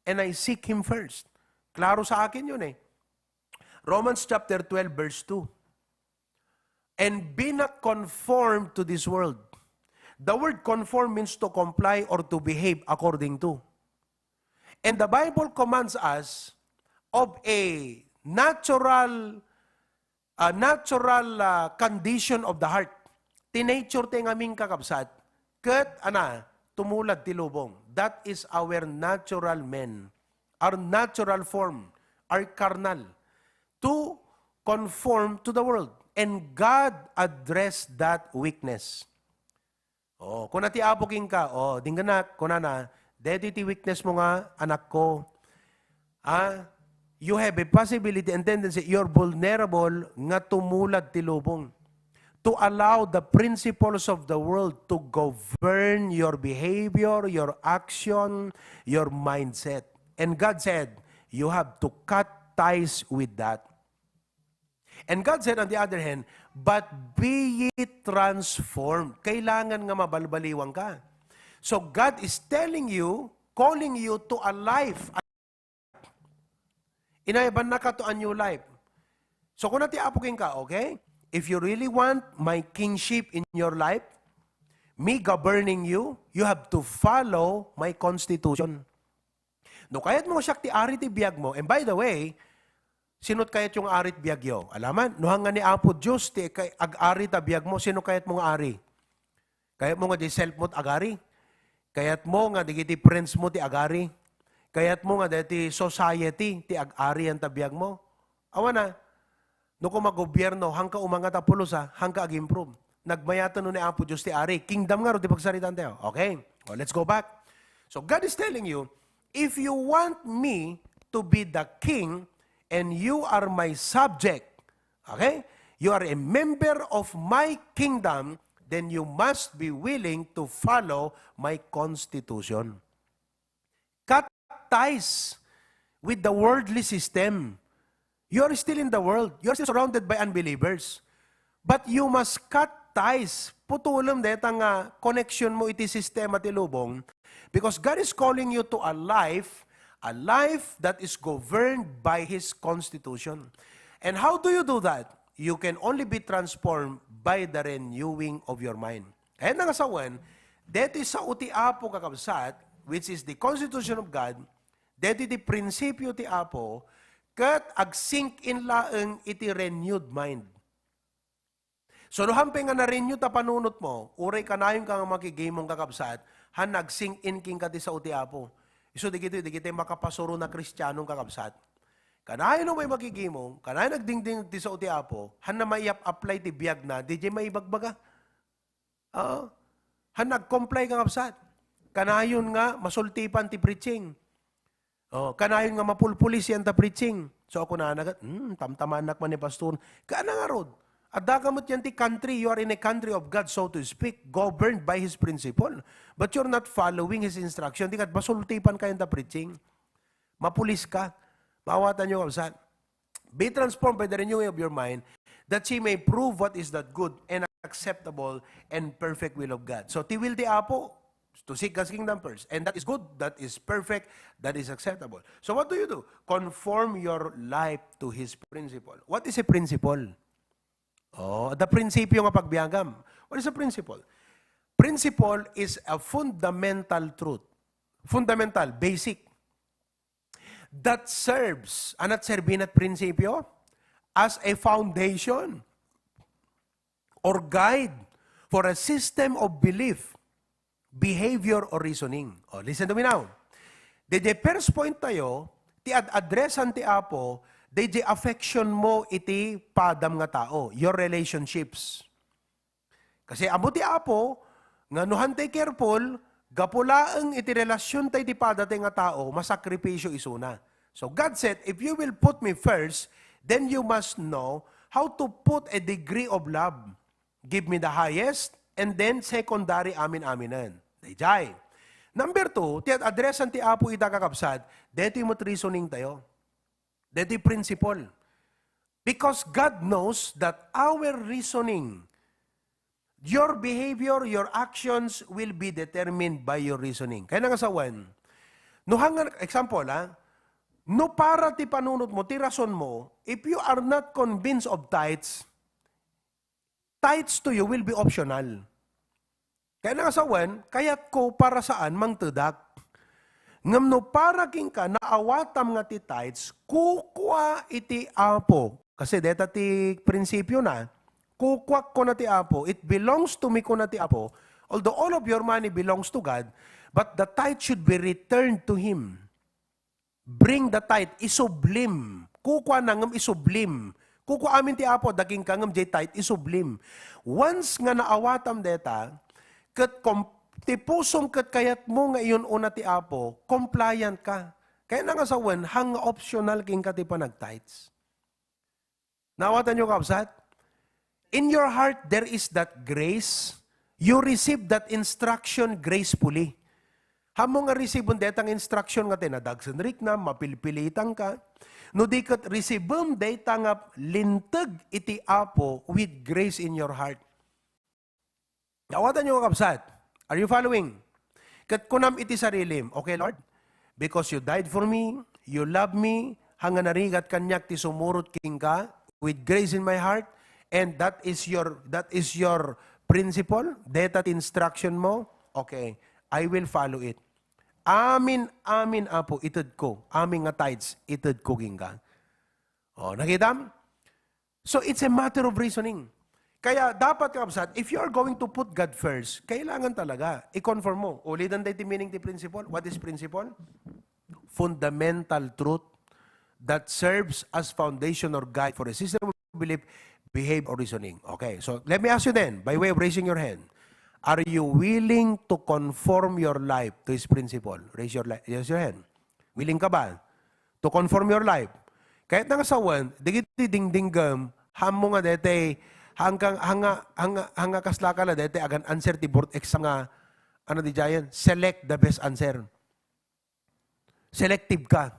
and I seek Him first. Klaro sa akin yun eh. Romans chapter twelve, verse two. And be not conformed to this world. The word conform means to comply or to behave according to. And the Bible commands us of a natural, a natural, ah, condition of the heart. Ti nature ti ngamin, kakabsat, ket, ana, tumulad ti lubong. That is our natural men, our natural form, our carnal, to conform to the world. And God addressed that weakness. Oh, kuna ti Apo kenka, oh, dingganak, kunana, "Daytoy ti weakness mo nga, anakko. Ah, you have a possibility and tendency, you're vulnerable nga tumulad ti lubong." To allow the principles of the world to govern your behavior, your action, your mindset. And God said, "You have to cut ties with that." And God said, on the other hand, "But be ye transformed." Kailangan nga mabalbaliwan ka. So God is telling you, calling you to a life. Inayabannaka to a new life. So kuna ti Apo kenka, okay? If you really want my kingship in your life, me governing you, you have to follow my constitution. No kayat mo siak ti ari ti biag mo, and by the way, sino kayat yung ari ti biag yo? Alaman, no hanggan ni Apo Diyos ti kay-, ag-ari ta biag mo, sino kayat mo nga ari? Kayat mo nga di self mo ti agari? Kayat mo nga digiti friends mo ti agari? Kayat mo nga dagiti society ti ag-arian ta biag mo? Awana, no koma gobierno, hangka umangat a pulos, ha? Hangka ag-improve. Nagmayaten no ni Apo Diyos ti ari. Kingdom nga ro ti pagsaritaan tayo. Okay? O, let's go back. So, God is telling you, if you want me to be the king and you are my subject, okay? You are a member of my kingdom, then you must be willing to follow my constitution. Cut ties with the worldly system. You are still in the world. You are still surrounded by unbelievers. But you must cut ties. Putulem dayta nga connection mo iti sistema ti lubong. Because God is calling you to a life, a life that is governed by His constitution. And how do you do that? You can only be transformed by the renewing of your mind. Kaya nga sawen, deti sao ti Apo, kakabsat, which is the constitution of God, deti ti prinsipyo ti Apo, ket ag-sink in laeng iti renewed mind. So, no han pay nga na-renew ta panunot mo, uray kanayon ka nga makigimong, kakabsat, han nag-sink in kenka ti sao ti Apo. Isu dagitoy, dagitoy makapasuron a Kristianon, kakabsat. Kanayon no may makigimong, kanayon agdingding ti sao ti Apo, han na maiap-apply ti biag na, diay maibagbaga. Oo. Han nag-comply ka, kabsat. Kanayon nga masultipan ti preaching. Oh, kanayon nga mapulpulis yan ta preaching. So, ako na nagat, hmm, tamtamanak man ni pastor. Kaana ngarud, adda ka met yan ti country, you are in a country of God, so to speak, governed by His principle. But you're not following His instruction. Di kat masultipan ka yan ta preaching. Mapulis ka. Maawatan nyo, kabsat. Be transformed by the renewing of your mind, that ye may prove what is that good and acceptable and perfect will of God. So, ti will ti Apo, to seek God's kingdom first. And that is good, that is perfect, that is acceptable. So, what do you do? Conform your life to His principle. What is a principle? Oh, the prinsipyo nga pagbiagam. What is a principle? Principle is a fundamental truth. Fundamental, basic. That serves, ana't serbi na ti prinsipyo? As a foundation or guide for a system of belief, behavior, or reasoning. Oh, listen to me now. Dayjay first point tayo, ti ad-addressan ti Apo, dayjay affection mo iti padam nga tao, your relationships. Kasi ammo ti Apo nga no han tay careful, gapu laeng iti relasion tay ti padatay nga tao, masakripisyo isuna. So God said, "If you will put me first, then you must know how to put a degree of love. Give me the highest, and then secondary, amin-aminen." Dayjay. Number two, ti ad-addressan ti Apo ita, kakabsat, daytoy met reasoning tayo. Daytoy principle. Because God knows that our reasoning, your behavior, your actions will be determined by your reasoning. Kayatna nga sawen, no hanggan, example, ha, no para ti panunot mo, ti rason mo, if you are not convinced of tithes, tithes to you will be optional. Kayatna nga sawen, kayatko para saan mangtedak. Ngem no para kenka, naawatam nga ti tithes, kukua iti Apo. Kasi deta ti prinsipyo na, kukuak, kuna ti Apo, it belongs to me, kuna ti Apo. Although all of your money belongs to God, but the tithe should be returned to Him. Bring the tithe, isublim. Kukua na ngem isublim. Kukua amin ti Apo, dagingka ngem jay tithe, isublim. Once nga naawatam deta, ket kom-, ti pusom ket kayatmo nga iyun-una ti Apo, compliant ka. Kayatna nga sawen, hang nga optional kenka ti panagtithes. Naawatan nyo, kabsat? In your heart, there is that grace. You receive that instruction gracefully. Hammo nga receive deta nga instruction nga tinadagsen rikna, mapilpilitan ka. No di ket receive deta nga linteg iti Apo with grace in your heart. Naawatan nyo, kakabsat? Are you following? Ket kunam iti sarilim, "Okay, Lord, because you died for me, you love me, hanga narigat kaniak ti sumurot kenka with grace in my heart, and that is your, that is your principle, deta ti instruction mo, okay, I will follow it. Amin, amin, Apo, ited ko. Amin nga tithes, ited ko kenka." Oh, nakitam? So, it's a matter of reasoning. Kaya dapat, kakabsat, if you are going to put God first, kailangan talaga i-conform mo. Ulitan tayo ti meaning ti principle. What is principle? Fundamental truth that serves as foundation or guide for a system of belief, behavior, or reasoning. Okay, so let me ask you then, by way of raising your hand, are you willing to conform your life to His principle? Raise your, li- raise your hand. Willing ka ba to conform your life? Kayatna nga sawen, dagiti dingdinggem, hammo nga daytay, hangka, hanga, hanga, hanga kasla ka la daytay agan answer ti board exam nga, ano di jayen, select the best answer. Selective ka.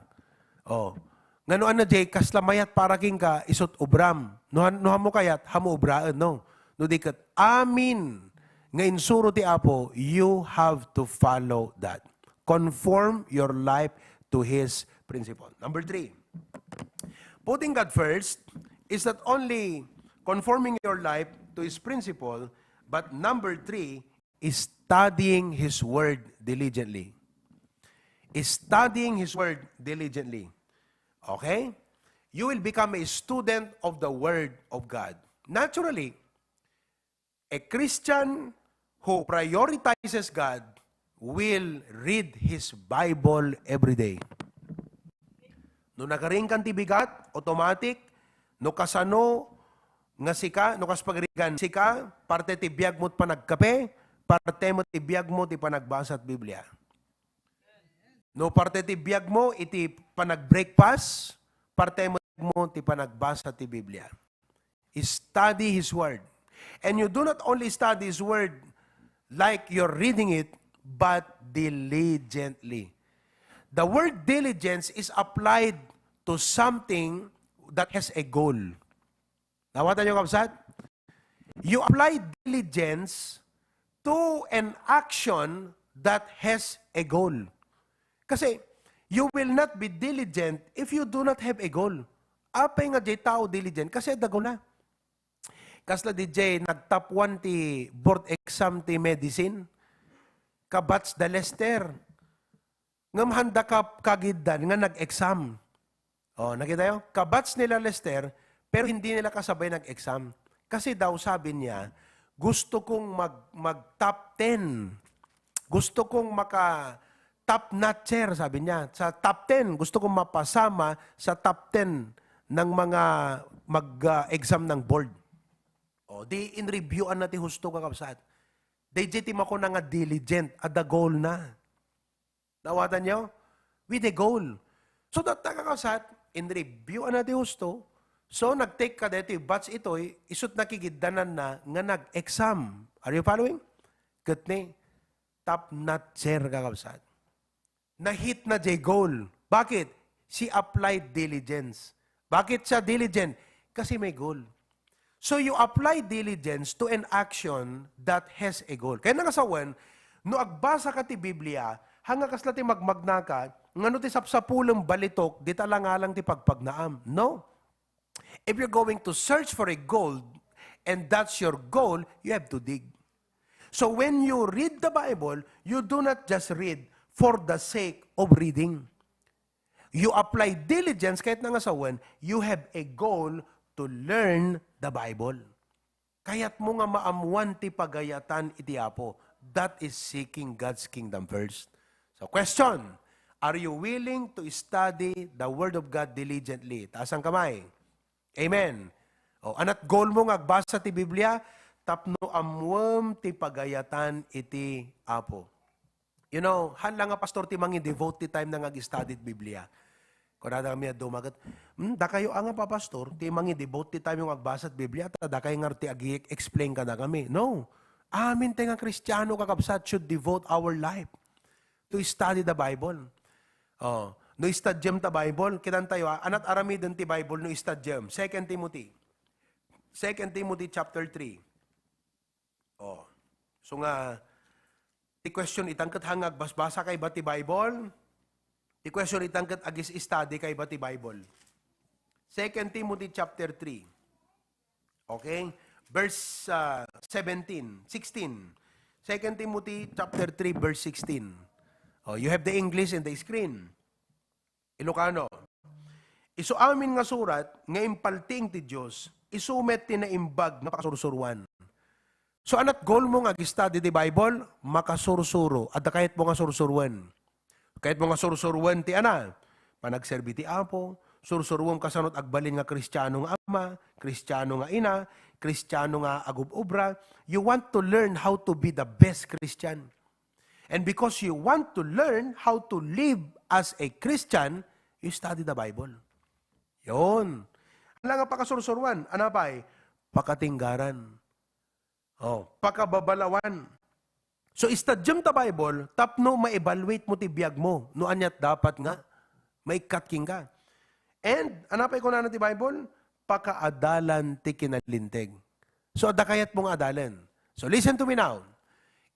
Oh. Ngano ania jay, kasla mayat para kenka, isut' ubram. No han-, no hammo kayat, hammo ubraen, no? No di ket, amin nga insuro ti Apo, you have to follow that. Conform your life to His principle. Number three, putting God first is not only conforming your life to His principle, but number three is studying His Word diligently. Is studying His Word diligently. Okay? You will become a student of the Word of God. Naturally, a Christian who prioritizes God will read his Bible every day. No nagaringkan ti bigat, automatic, no kasano, nga sika, no kas pagrigan, sika, parte ti biag mo ti panagkape, parte mo ti biag mo ti panagbasa ti Biblia. No parte ti biag mo iti panag-breakfast, parte mo ti panagbasa ti Biblia. Study His Word. And you do not only study His Word like you're reading it, but diligently. The word diligence is applied to something that has a goal. Nawatan niyo, kabsat? You apply diligence to an action that has a goal. Kasi, you will not be diligent if you do not have a goal. Apay nga diay tao diligent? Kasi adda goal na. Kasla diay nagtop one ti board exam ti medicine, ka-batch da Lester. Ngem handa ka kagiddan nga nag-exam. Oh, nakita yo? Ka-batch nila Lester, pero hindi nila kasabay nag-exam. Kasi daw, sabi niya, "Gusto kong mag-, mag-top ten. Gusto kong maka-top notcher," sabi niya. "Sa top ten, gusto kong mapasama sa top ten ng mga mag-, ah, exam ng board." Oh, di in-reviewan na ti husto, kakabsat. Dayjay ti makuna nga diligent, adda goal na. Nawatan niyo? With a goal. So, that, kakabsat, in-reviewan na ti husto. So, nag-take ka daytoy batch itoy, isut nakigiddanan na nga nag-exam. Are you following? Ket ni, top notcher, kakabsat. Na-hit na diay goal. Bakit? She applied diligence. Bakit siya diligent? Kasi may goal. So you apply diligence to an action that has a goal. Kaya nga sawen, no agbasa ka ti Biblia, hanga kasla ti magmagnaka, ngano ti sapsapulem balitok, dita langalang ti pagpagnaam. No. If you're going to search for a gold, and that's your goal, you have to dig. So when you read the Bible, you do not just read for the sake of reading. You apply diligence, kahit nga sawen, you have a goal to learn the Bible. Kayat mo nga maammuan ti pagayatan iti Apo. That is seeking God's kingdom first. So, question, are you willing to study the Word of God diligently? Taas ang kamay. Amen. O, ania ti goal mo nga agbasa ti Biblia? Tapno ammuem ti pagayatan iti Apo. You know, haan la nga pastor ti mangi-devote ti time na nga ag-study ti Biblia. Kunada kami a dumaget, "Hmm, dakayo a nga, pa, pastor, ti mangi-devote ti time nga agbasa ti Biblia, ta dakay nga ti agi-explain kadakami." No. Amin ti nga Kristiano, kakabsat, should devote our life to study the Bible. Oh, no studyem ta Bible, kitan tayo, ah, ania ti aramiden ti Bible no studyem. Second Timothy. Second Timothy chapter three. Oh. So nga, ti question itan ket haan nga agbasbasa ka ibat ti Bible. Ti question itan ket ag-study ka ibat ti Bible. Second Timothy chapter three. Okay? Verse, ah, seventeen, sixteen. Second Timothy chapter three, verse sixteen. Oh, you have the English in the screen. Ilocano. Isu amin nga surat nga impaltiing ti Dios, isu met ti naimbag nga pakasursuroan. So, ania ti goal mo nga ag-study ti Bible? Makasursuro. Adda kayat mo nga sursuroen. Kayat mo nga sursuroen ti ania? Panagserbi ti Apo, sursuroem kasano ti agbalin nga Kristiano nga ama, Kristiano nga ina, Kristiano nga agub-obra. You want to learn how to be the best Christian. And because you want to learn how to live as a Christian, you study the Bible. Yon. Ania nga pakasursuroan? Ania pay? Pakatinggaran. Oh, pakababalawan. So, studyem ta Bible, tapno ma-evaluate mo ti biag mo, no ania ti dapat nga maikkat kenka. And, ania pay kunana ti Bible? Pakaadalan ti kinalinteg. So, adda kayat mo nga adalan. So, listen to me now.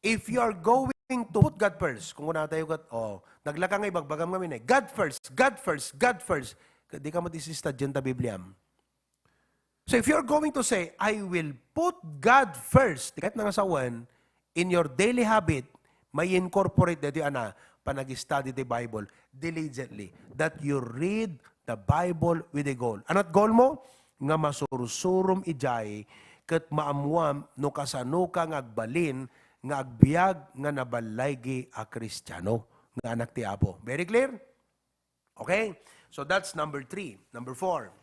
If you are going to put God first, kung kuna tayo kat, oh, naglaka nga ibagbagam kami na, "God first, God first, God first." Di ka mo ti studyem ta Bibliam. So if you're going to say, "I will put God first," ti kayat nga sawen, in your daily habit, ma-incorporate daytoy ania, panag-study ti Bible diligently, that you read the Bible with a goal. Ania ti goal mo? Nga masursurom idiay, ket maammuam no kasanoka nga agbalin nga agbiag nga naballaigi a Kristiano, nga anak ti Apo. Very clear? Okay? So that's number three. Number four,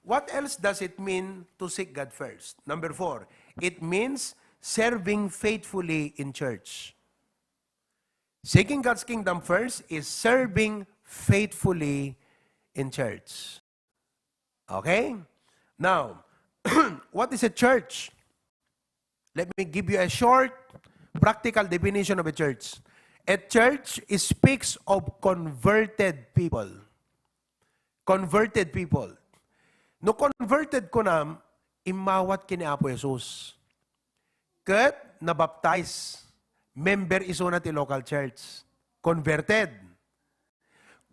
What else does it mean to seek God first? Number four, it means serving faithfully in church. Seeking God's kingdom first is serving faithfully in church. Okay? Now, what is a church? Let me give you a short, practical definition of a church. A church speaks of converted people. Converted people. No converted kunam, immawat ken ni Apo Jesus. Ket nabaptize. Member isuna ti local church. Converted.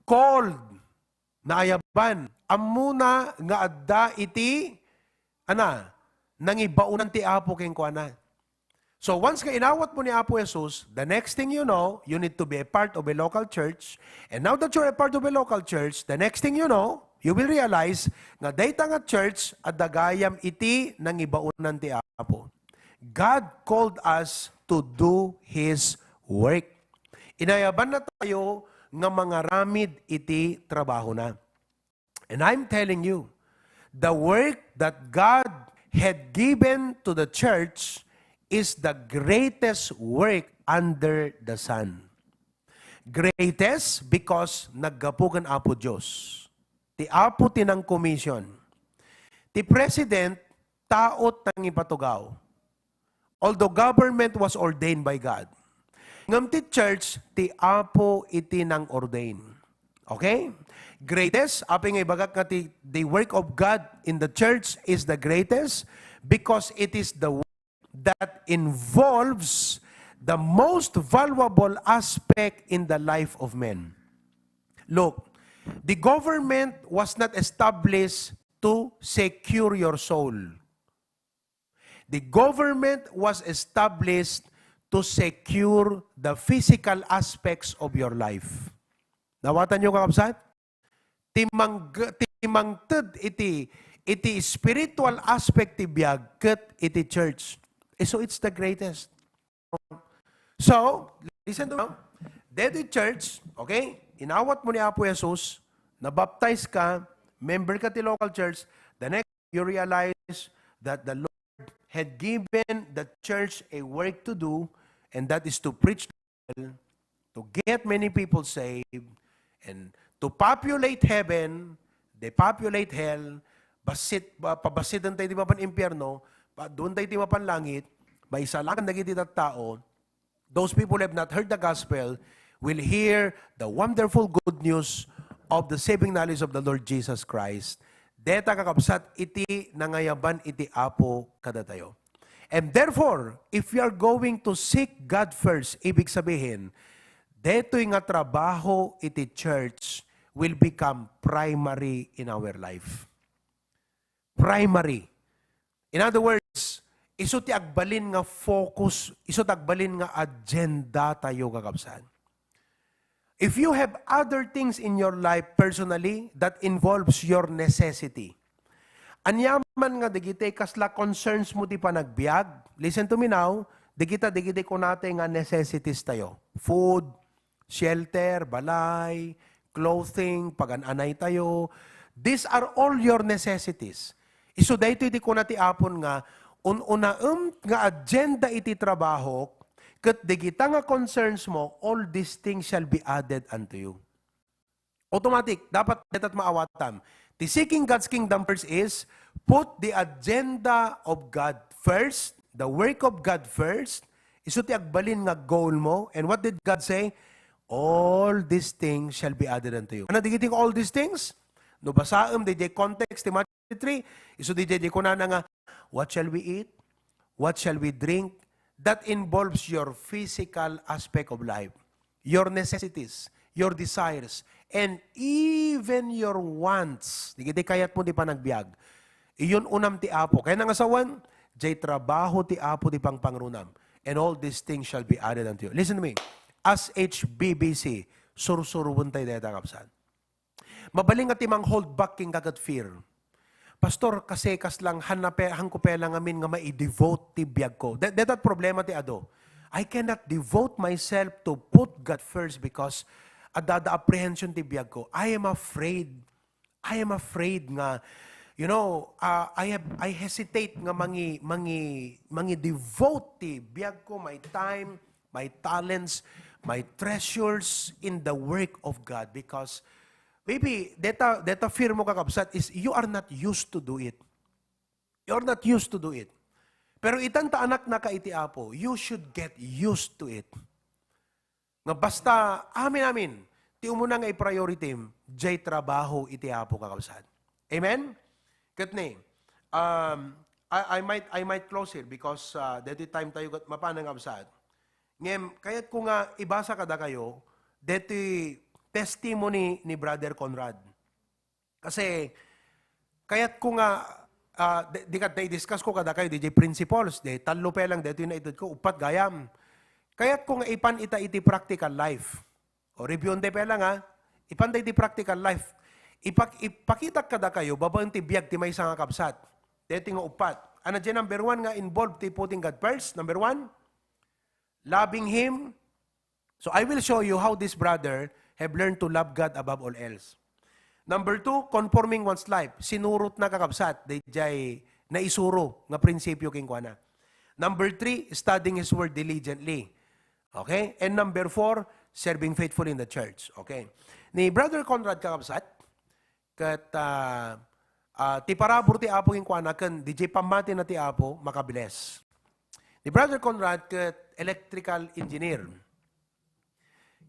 Called. Naayaban. Ammona nga adda iti, ana, nangibaonan ti Apo kenkuana. So once nga inawat mo ni Apo Jesus, the next thing you know, you need to be a part of a local church. And now that you're a part of a local church, the next thing you know, you will realize nga dayta nga church, adda gayam iti nangibaonan ti Apo. God called us to do His work. Inayaban na tayo nga mangaramid iti trabahona. And I'm telling you, the work that God had given to the church is the greatest work under the sun. Greatest because naggapu ken Apo Dios. Ti Apo ti nangkomision. Ti president, tao ti nangipatugaw. Although government was ordained by God. Ngem ti church, ti Apo iti nang-ordain. Okay? Greatest, apay nga ibagak nga ti, the work of God in the church is the greatest because it is the work that involves the most valuable aspect in the life of men. Look, the government was not established to secure your soul. The government was established to secure the physical aspects of your life. Nawatan niyo, kakabsat? Ti mang-, ti mangted iti, iti spiritual aspect ti biag ket iti church. Eh, so it's the greatest. So, listen to me. Detoy church, okay? Inawat mo ni Apo Jesus, nabaptize ka, member ka ti local church, the next you realize that the Lord had given the church a work to do, and that is to preach the gospel, to get many people saved, and to populate heaven, depopulate hell, basit, pa-, pabasiten tayo ti mapan impyerno, pa-, doon tayo ti mapan langit, maisalakan dagiti tattao, those people who have not heard the gospel will hear the wonderful good news of the saving knowledge of the Lord Jesus Christ. Deta, kakabsat, iti nangayaban iti Apo kadatayo. And therefore, if we are going to seek God first, ibig sabihin, detoy nga trabaho iti church will become primary in our life. Primary. In other words, isu ti agbalin nga focus, isu ti agbalin nga agenda tayo, kakabsat. If you have other things in your life personally that involves your necessity, aniaman nga dagiti kasla concerns mo ti panagbiag, listen to me now, dagita dagiti kunata nga necessities tayo. Food, shelter, balay, clothing, pagan-anay tayo. These are all your necessities. Isu daytoy ti kuna ti Apon nga, un-unaem nga agenda iti trabahok, ket dagita nga concerns mo, all these things shall be added unto you. Automatic, dapat dayta ti maawatam. Ti seeking God's kingdom first is put the agenda of God first, the work of God first. Isu ti agbalin nga goal mo. And what did God say? "All these things shall be added unto you." Ano dagiti all these things? No basaem, didiay context ti Matthew three, isu didiay di kunana nga, "What shall we eat? What shall we drink?" That involves your physical aspect of life, your necessities, your desires, and even your wants. Dagiti kayat mo ti panagbiag. Iyon unam ti Apo. Kayatna nga sawen, jay trabaho ti Apo ti pangpangrunam. "And all these things shall be added unto you." Listen to me. As H B B C, sursuroen tayo dayta, kabsat. Mabalin nga ti mang-hold back kenka ket fear. "Pastor, kasi kas lang, han na pe-, han ko pay la ngamin nga mai-devote ti biag ko." That, that problema ti adu. "I cannot devote myself to put God first because adda apprehension ti biag ko. I am afraid. I am afraid nga You know, uh, I have I hesitate nga mangi mangi mangi-devote ti biag ko, my time, my talents, my treasures in the work of God, because maybe deta deta fear mo, kakabsat, is you are not used to do it. You are not used to do it. Pero itan ta anaknaka iti Apo, you should get used to it. Nga basta, amin-amin, ti umuna nga i-priority, jay trabaho iti Apo, kakabsat. Amen? Ket ni, um, I, I might, I might close here because, uh, deti time tayo ket mapanang, kakabsat. Ngem, kayat ko nga ibasa kadakayo, deti testimony ni Brother Conrad. Kasi, kayat ko nga, ah, di, di kat-, i-discuss ko kadakayo, di jay principles, di tallo pay lang, daytoy naited ko, uppat gayam. Kayat ko nga ipan ita iti practical life. O, review-en pay lang, ha. Ipan ta iti practical life. Ipak-, ipakitak kadakayo, babaen ti biag ti maysa nga kabsat. Daytoy nga uppat. Ano, di number one nga involved ti putting God first? Number one, loving Him. So I will show you how this brother have learned to love God above all else. Number two, conforming one's life. Sinurot na, kakabsat, dayjay naisuro nga prinsipyo kenkuana. Number three, studying His Word diligently. Okay? And number four, serving faithfully in the church. Okay? Ni Brother Conrad, kakabsat, ket, ah, ah, ti parabur ti Apo kenkuana ken dayjay pammatina ti Apo, makabless. Ni Brother Conrad ket electrical engineer.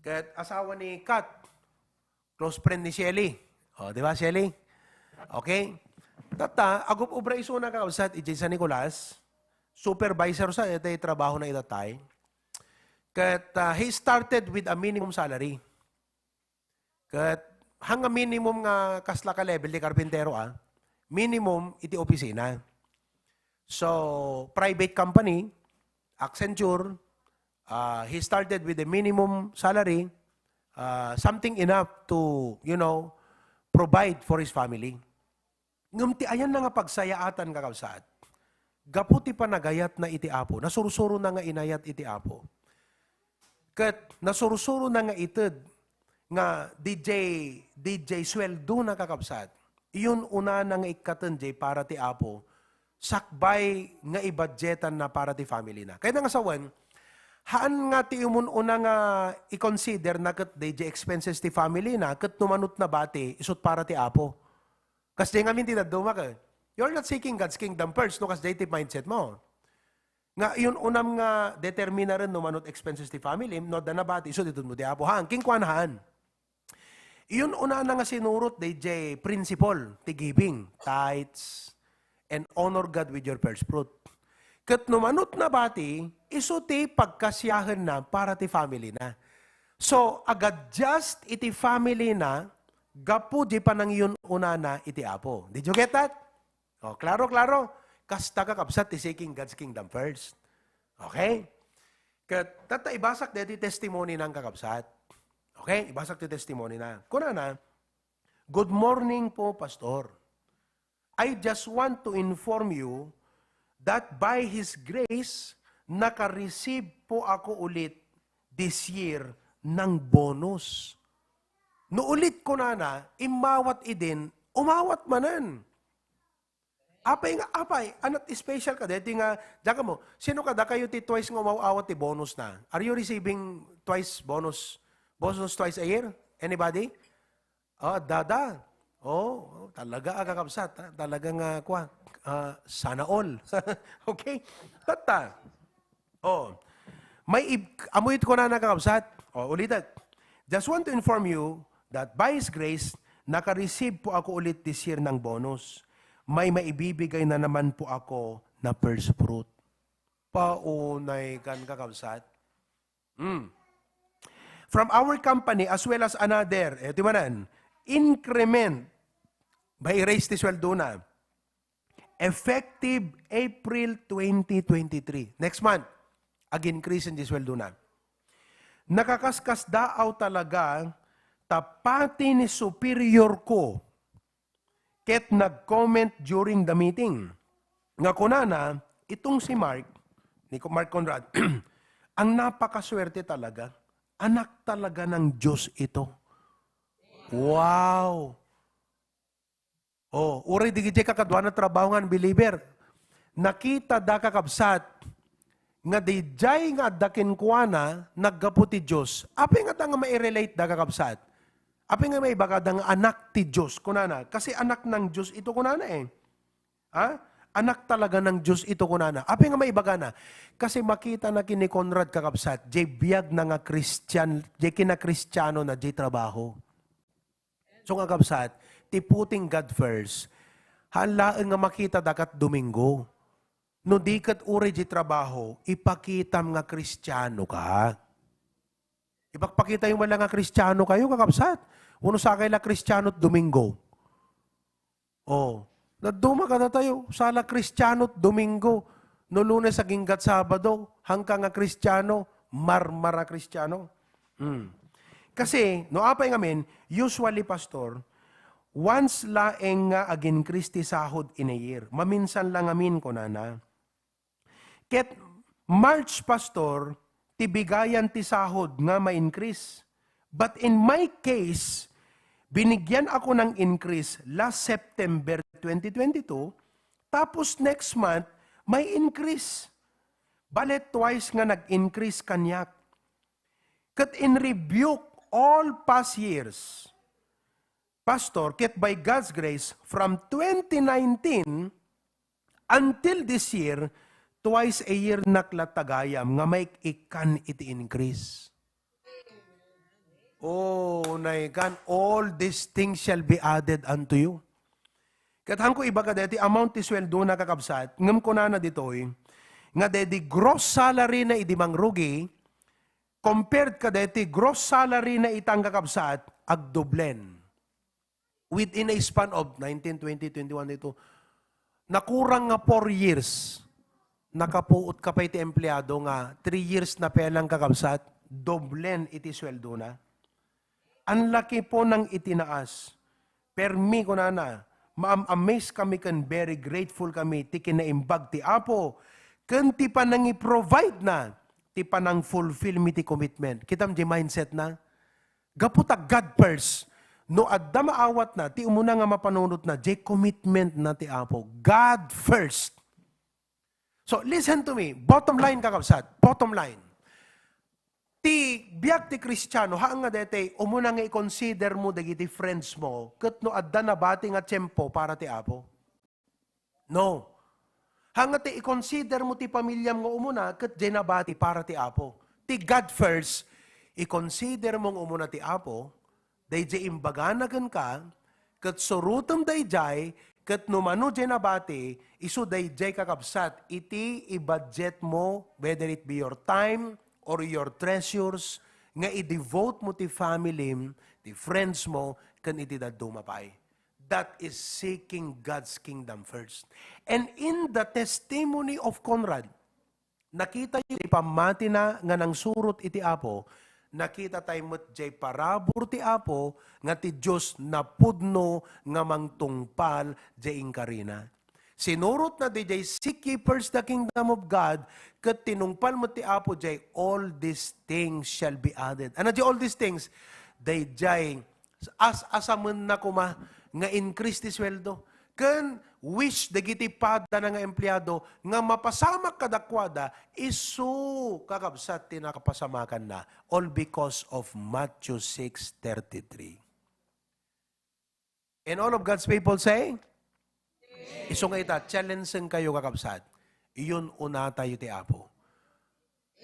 Ket asawa ni Kat, close friend ni Shelly. O, di ba, Shelly? Okay. Tatta, agup-obra isuna, kakabsat, idiay San Nicolas. Supervisor sa, iti trabahona idatay. Ket, ah, he started with a minimum salary. Ket, hangga minimum nga kasla ka level ti karpintero, ah, minimum iti opisina. So, private company, Accenture, ah, he started with a minimum salary, ah, something enough to, you know, provide for his family. Ngem ti ayanna nga pagsayaatan, kakabsat, gapu ti panagayatna iti Apo, nasursurona nga inayat iti Apo. Ket nasursurona nga ited nga dayjay, dayjay suweldona, kakabsat, iyon unana nga ikkaten jay para ti Apo, sakbay nga ibudgetanna para ti family na. Kayatna nga sawen, haan nga ti umun-una nga i-consider na ket dayjay expenses ti family na, ket no manut nabati, isut para ti Apo. Kasdiay ngamin ti dadduma ket, you're not seeking God's kingdom first, no, kasdiay ti mindset mo. Nga iyon unam nga determinaren no manut expenses ti family, no adda nabati, isut ited mo ti Apo. Haan, kenkuana haan. Iyon unana nga sinurot dayjay principle ti giving, tithes, and honor God with your first fruit. Ket no manut nabati, isu ti pagkasiahenna para ti family na. So, agadjust iti family na gapu di panangiyun-unana iti Apo. Did you get that? O, klaro, klaro. Kasta, kakabsat, ti seeking God's kingdom first. Okay? Ket, tatta, ibasak deti testimony na, kakabsat. Okay? Ibasak ti testimony na. Kunana, "Good morning po, Pastor. I just want to inform you that by His grace, naka-receive po ako ulit this year ng bonus." No ulit, kunana, immawat idin, umawat manen. Apay nga, apay, anat special ka, deti nga, diyan ka mo, sino ka, dakayo ti twice nga umaw-awat ti bonus na? Are you receiving twice bonus, bonus twice a year? Anybody? Oh, dada. Oh, oh, talaga, ah, kakabsat, ah, talaga nga, kwa, ah, sana all. Okay? Tatta. Oh. May ib-, amoy ko na nakakabsat. Oh, ulitek. Just want to inform you that by His grace, naka-receive po ako ulit this year ng bonus. May maibibigay na naman po ako na first fruit. Paunay kan, kakabsat. Hmm. From our company as well as another, eh, di manan, increment, may raise ti sweldo na. Effective April twenty twenty-three. Next month, ag-increase in sweldo na. Nakakaskasdaaw talaga ta pati ni superior ko ket nag-comment during the meeting nga kunana, itong si Mark, ni Mark Conrad, ang napakaswerte talaga, anak talaga ng Diyos ito. Wow! Oh, uray digidiay kakaduana trabaho nga unbeliever. Nakita da, kakabsat, nga didiay nga adda kenkuana, naggapu ti Dios. Apay nga da nga mairelate da, kakabsat? Apay nga maibaga da nga anak ti Dios, kunana? Kasi anak ng Dios ito, kunana eh. Ha? Anak talaga ng Dios ito, kunana. Apay nga maibaga na? Kasi makita na kini Conrad, kakabsat, jay biag na nga Christian, jay kinakristiano na, jay trabaho. So nga, kabsat, ti putting God first, haan laeng nga makita da kat Domingo. No di ket uray di trabaho, ipakitam nga Kristiano ka. Ipakpakita yung wala nga Kristiano kayo, kakabsat. Uno sakay la Kristiano Domingo. Oh, naduma ka na tayo. Sala Kristiano Domingo. No Lunes aginggat Sabado, hangka nga Kristiano, marmara Kristiano. Hmm. Kasi, no apay ngamin, usually, Pastor, once laeng nga agin-increase ti sahod in a year. Maminsan lang ngamin, kunana. Ket March, Pastor, ti bigayan ti sahod nga ma-increase. But in my case, binigyan ako ng increase last September twenty twenty-two, tapos next month, may increase. Balet twice nga nag-increase kaniak. Ket in rebuke all past years, Pastor, ket by God's grace, from twenty nineteen until this year, twice a year nak la tagayam nga maik-ikkan iti increase. Oh, naikan, all these things shall be added unto you. Ket hanko ibaga deti amount ti sweldona, kakabsat, ngem kunana ditoy, nga dedi gross salary na idi mangrugi, compared kadeti gross salary na itang, kakabsat, agdoblen. Within a span of nineteen, twenty, twenty-one dito, nakurang nga four years, nakapuot ka pay ti empleado nga three years na pelang, kakabsat, doblen iti sweldona. Ang laki po ng itinaas. Permi, kunana, maam-amaze kami ken very grateful kami ti kinaimbag ti Apo ken ti panangi-provide na, ti panang-fulfill mi ti commitment. Kitam di mindset na? Gapu ta God first. No adda maawatna, ti umuna nga mapanunotna, di commitment na ti Apo. God first. So, listen to me. Bottom line, kakabsat. Bottom line. Ti biag ti Kristiano, haan nga daytoy, umuna nga i-consider mo dagiti friends mo, ket no adda nabati nga tiempo para ti Apo. No. Haan nga ti i-consider mo ti pamiliam nga umuna, ket diay nabati para ti Apo. Ti God first, i-consider mo nga umuna ti Apo, daydiay imbagana kenka, ket surotem daydiay, ket no mano diay nabati, isu daydiay, kakabsat, iti i-budget mo, whether it be your time or your treasures, nga i-devote mo ti family, ti friends mo, ken iti dadduma pay. That is seeking God's kingdom first. And in the testimony of Conrad, nakita tayo ti pammatina nga nangsurot iti Apo, nakita tayo met jay parabur ti Apo nga ti Dios napudno nga mangtungpal jay inkarina. Sinurot na di jay, "Seek ye first the kingdom of God," ket tinungpal met ti Apo jay, "All these things shall be added." Ano jay all these things? Dayjay as-asamenna koma nga increase ti sueldo. Ken wish dagiti padana nga empleado nga mapasamak kadakuada, isu, kakabsat, ti nakapasamakanna, all because of Matthew six thirty-three. And all of God's people say, isu nga ita, challenge-en kayo, kakabsat. Iyon unatayo ti Apo.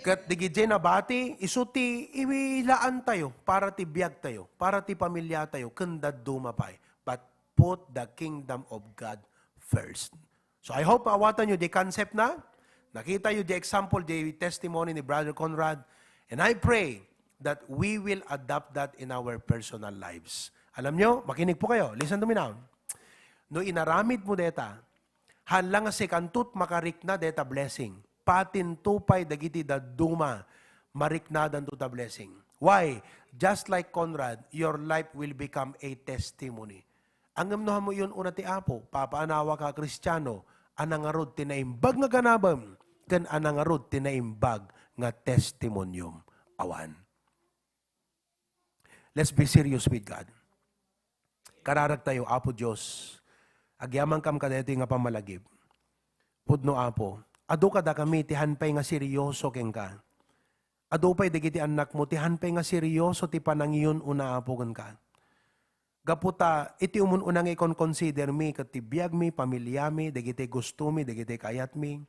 Ket digidiay nabati, isu ti iwilaan tayo para ti biag tayo, para ti pamilya tayo, ken dadduma pay. But put the kingdom of God first. So I hope maawatan yo di concept na. Nakita yo di example, di testimony ni Brother Conrad. And I pray that we will adopt that in our personal lives. Alam nyo, makinig po kayo. Listen to me now. No inaramid mo deta, haan la nga sikanto ti makarikna deta blessing. Patinto pay dagiti dadduma, mariknadanto ta blessing. Why? Just like Conrad, your life will become a testimony. Ngem no ammoyo nga una ti Apo, papaanawaka a Kristiano, a nangarud ti naimbag nga ganabem, ken a nangarud ti naimbag nga testimoniom. Awan. Let's be serious with God. Kararag tayo, Apo Dios, Agyamankam kadaytoy nga pammalagip. Pudno, Apo, adu kadakami ti han pay nga seryoso kenka. Adu pay dagiti annakmo ti han pay nga seryoso ti panangiyun-una, Apo, kenka. Gapu ta iti umun-una nga ikon-considermi ket ti biagmi, pamiliami, dagiti gustomi, dagiti kayatmi,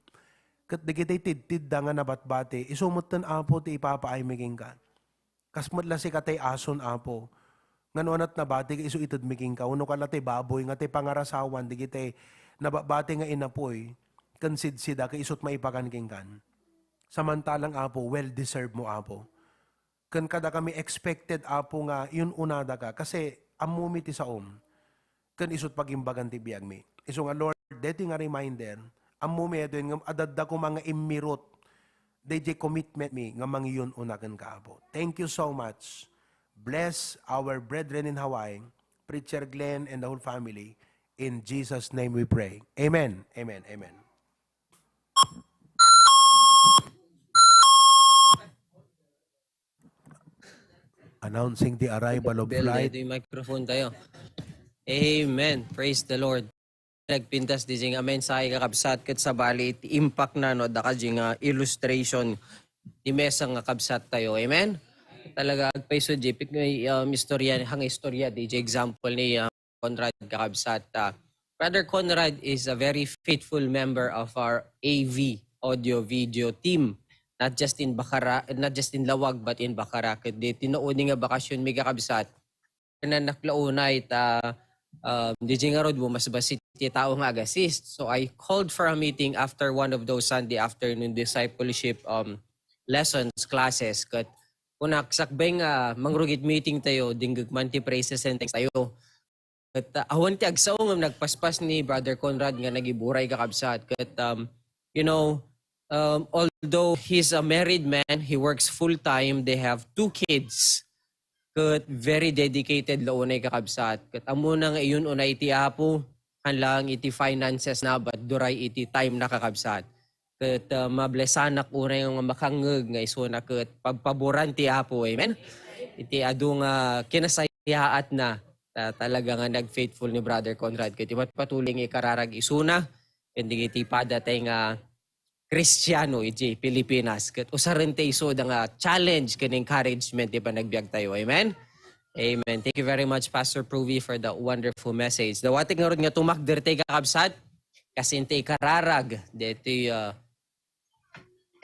ket dagiti tidtidda nga nabatbati, isu metten, Apo, ti ipapaaymi kenka. Kas met la sika tay ason, Apo, nga no anat nabati nga isu itedmi kenka, wenno kala tay baboy nga tay pangarasawan dagiti nababati nga inapuy ken sidsida ket isut maipakan kenkan. Samantalang, Apo, well deserve mo, Apo. Ken kadakami expected, Apo, nga yun-unadaka, kasi ammomi ti saom. Ken isut pagimbagan ti biagmi. Isu nga, Lord, deti nga reminder, ammomi daytoy ngem adda koma nga immirot dayjay commitment mi nga mangiyun-una kenka, Apo. Thank you so much. Bless our brethren in Hawaii, Preacher Glenn and the whole family. In Jesus' name we pray. Amen. Amen. Amen. Announcing the arrival of Bell, flight. Dito yung microphone tayo. Amen. Praise the Lord. Nagpintas di nga mensahe, kakabsat, ket sabali ti impact na, no, adda kadi nga illustration ti mesa nga kabsat tayo. Amen? Talaga, agpayso, J P, nga, um, istorya, hang istorya, di example ni, uh, Conrad, kakabsat. Uh, Brother Conrad is a very faithful member of our A V, audio video team. Not just in Bacara, not just in Laoag, but in Bacara. Ket di tinaudi nga bakasyon mi, kakabsat, kinanakla unay ta, um, di ngarud mo mas basit ti tao nga agasist. So I called for a meeting after one of those Sunday afternoon discipleship, um, lessons, classes. Ket kunak, sakbay nga mangrugit meeting tayo, dingeg man ti praises and thanks tayo. Ket, uh, awan ti agsao ngem nagpaspas ni Brother Conrad nga nagiburay, kakabsat. Ket, um, you know, um, although he's a married man, he works full-time, they have two kids. Ket very dedicated la unay, kakabsat. Ket ammona nga iyun-una iti Apo, haan lang iti finances na, but duray iti time na, kakabsat. Ket, uh, mablesanak unay nga makangngeg nga isuna ket pagpaboran ti Apo. Amen? Iti adu nga kinasayaat na, ta-, talaga nga nag-faithful ni Brother Conrad. Ket ipatpatuloy nga ikararag isuna, ken dagiti padatay nga Kristiano iti Pilipinas. Ket usaren ti isuda nga challenge ken encouragement ti panagbiag tayo. Amen? Amen. Thank you very much, Pastor Pruvi, for that wonderful message. Dawatek ngarud nga tumakder tay, kakabsat, kasin ti ikararag deti, uh,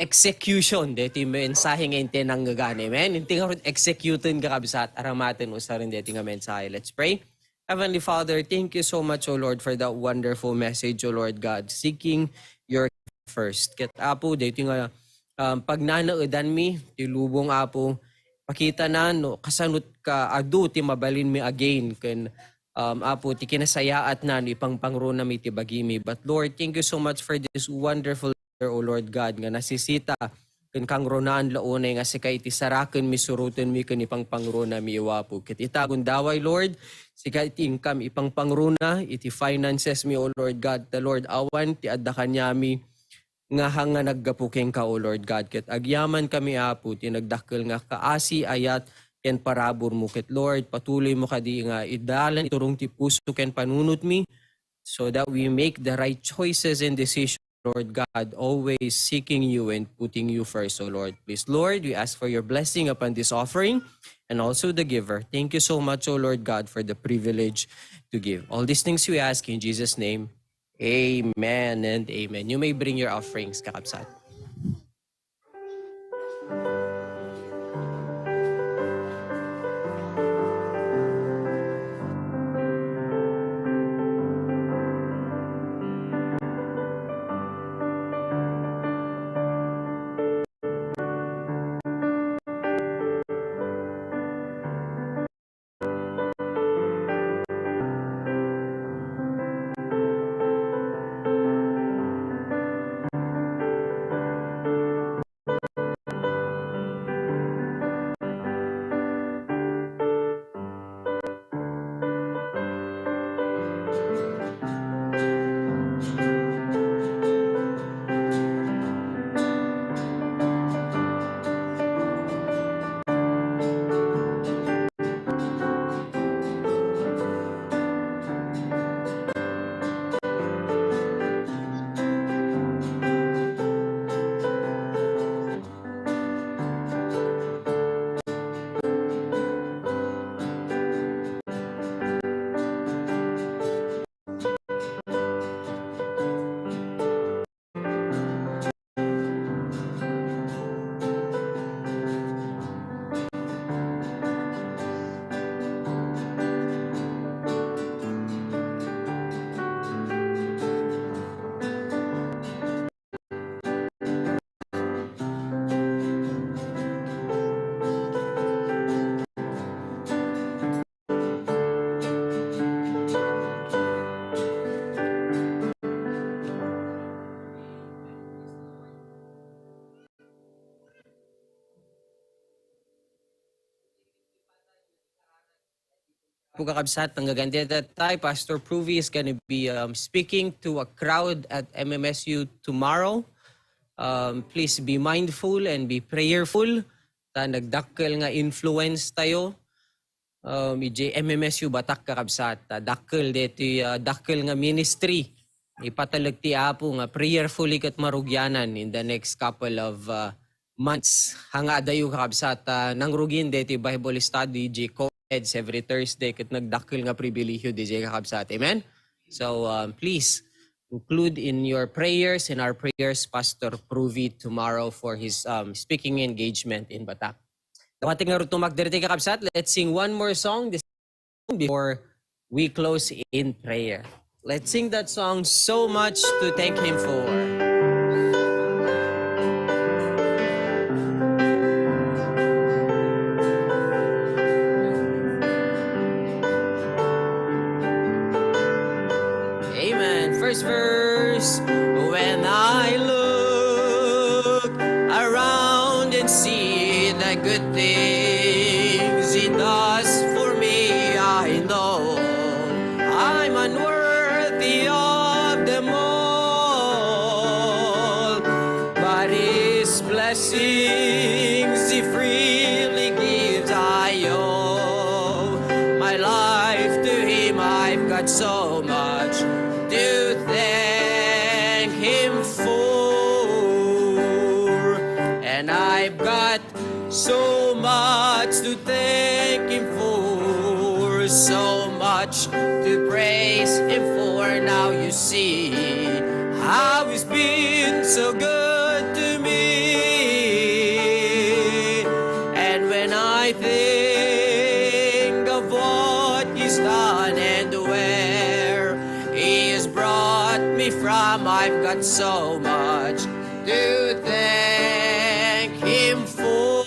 execution deti mensahe nga inti nangngegan. Amen? Inti ngarud executen, kakabsat, aramaten usaren deti nga mensahe. Let's pray. Heavenly Father, thank you so much, O Lord, for that wonderful message, O Lord God, seeking your first. Ket, Apo, daytoy nga, um, pagnanaedanmi ti lubong, Apo, pakita na no kasanot ka adu ti mabalinmi again ken, um, Apo, ti kinasayaat na no ipangpangrunami ti bagimi. But Lord, thank you so much for this wonderful O Lord God, nga nasisita ken kangrunaan la unay nga sika iti sarakenmi, surotenmi ken ipangpangrunami, Apo. Ket ita gundaway, Lord, sika iti inkam ipangpangruna iti financesmi, O Lord God. Ta, Lord, awan ti adda kaniami nga hanga naggapu kenka, O Lord God. Ket agyamankami, Apo, ti nagdakkel nga kaasi, ayat, ken paraburmo. Ket, Lord, patuloymo kadi nga idalan iturong ti puso ken panunotmi, so that we make the right choices and decisions, Lord God, always seeking you and putting you first, O Lord. Please, Lord, we ask for your blessing upon this offering and also the giver. Thank you so much, O Lord God, for the privilege to give. All these things we ask in Jesus' name. Amen and amen. You may bring your offerings, kakabsat. po, kakabsat, nanggaganti tayo. Pastor Pruvi is gonna be, um, speaking to a crowd at M M S U tomorrow. Um, please be mindful and be prayerful. Ta nagdakkel nga influence tayo. Um, idiay M M S U Batak, kakabsat. Ta dakkel deti, uh, dakkel nga ministry. Ipatalek ti Apo nga prayerfully ket marugianan in the next couple of, uh, months. Haan nga adayo, kakabsat, ah, nangrugin deti Bible study, idiay co-eds every Thursday, ket nagdakkel nga pribilehiyo diay, kakabsat. Amen? So, um, please include in your prayers, in our prayers, Pastor Pruvi tomorrow for his, um, speaking engagement in Batak. Dawatek ngarud tumakder ti, kakabsat. Let's sing one more song. This before we close in prayer. Let's sing that song, "So Much to Thank Him For." Amen. First verse. When I look around and see the good things He does for me, I know I'm unworthy of them all, but His blessings He freely gives. I owe my life to Him. I've got so much to thank Him for, and I've got so much to thank Him for, so much to praise Him for. Now you see how He's been so good to me. And when I think of what He's done and where He has brought me from, I've got so much to thank Him for.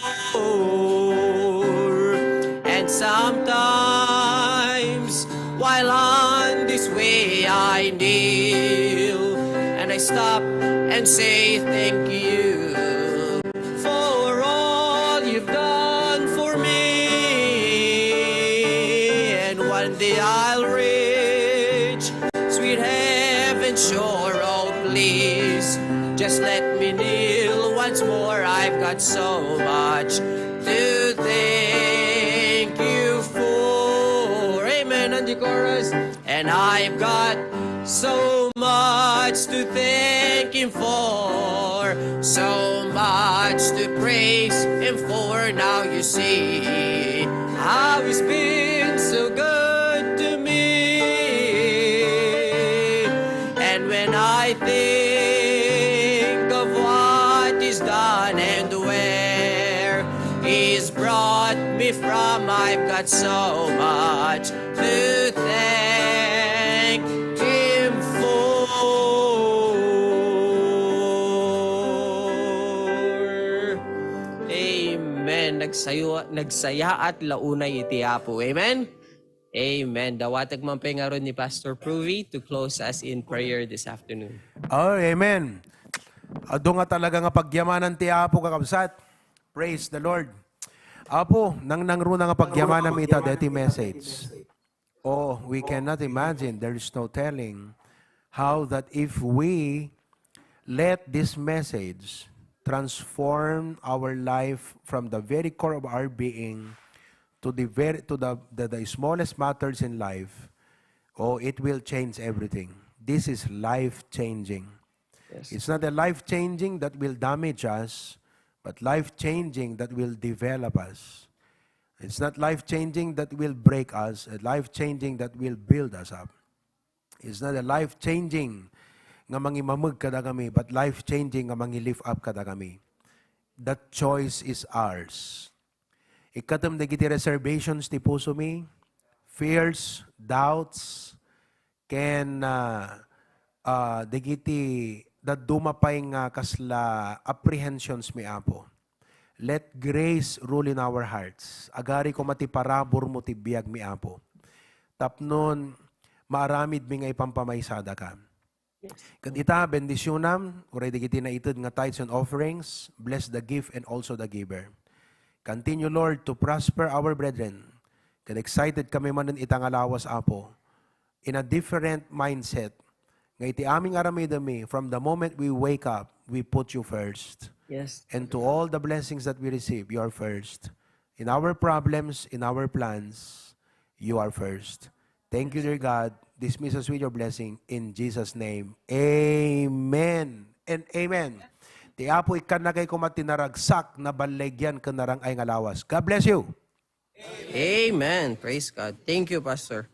And sometimes, while on this way, I kneel and I stop and say, "Thank you for all you've done for me." And one day I'll reach sweet heaven shore. Oh, please, just let me kneel once more. I've got so much to thank you for. Amen. And the chorus. And I've got so much to thank Him for, so much to praise Him for. Now you see how He's been so good to me. And when I think of what He's done and where He's brought me from, I've got so much to thank Him for. Amen. Nagsayo-, nagsayaat la unay iti Apo. Amen? Amen. Dawatek man pay ngarud ni Pastor Pruvi to close us in prayer this afternoon. Oh, amen. Adu nga talaga nga pagyamanan ti Apo, kakabsat. Praise the Lord. Apo, nangnangruna nga pagyamanam ita deti message. Oh, we cannot imagine. There is no telling how that if we let this message transform our life from the very core of our being to the very, to the, the, the smallest matters in life, oh, it will change everything. This is life-changing. Yes. It's not a life-changing that will damage us, but life-changing that will develop us. It's not life-changing that will break us, a life-changing that will build us up. It's not a life-changing nga mangimameg kadagami, but life-changing nga mangi-lift up kadagami. That choice is ours. Ikkatem dagiti reservations ti pusomi, fears, doubts, ken, ah, ah, dagiti dadduma pay nga kasla apprehensions mi, Apo. Let grace rule in our hearts. Agari koma ti paraburmo ti biag mi, Apo. Tapnon maaramid mi nga ipampamaysadaka. Yes. Ket ita, bendisyonam, uray dagiti naited nga tithes and offerings, bless the gift and also the giver. Continue, Lord, to prosper our brethren. And excited kami manen ita nga lawas, Apo, in a different mindset. Nga iti aming aramidemi, from the moment we wake up, we put you first. Yes. And to all the blessings that we receive, you are first. In our problems, in our plans, you are first. Thank you, dear God. Dismiss us with your blessing in Jesus' name. Amen and amen. Ti Apo ikkanna kay koma ti naragsak, naballigyan ken narang-ay nga lawas. God bless you. Amen. Praise God. Thank you, Pastor.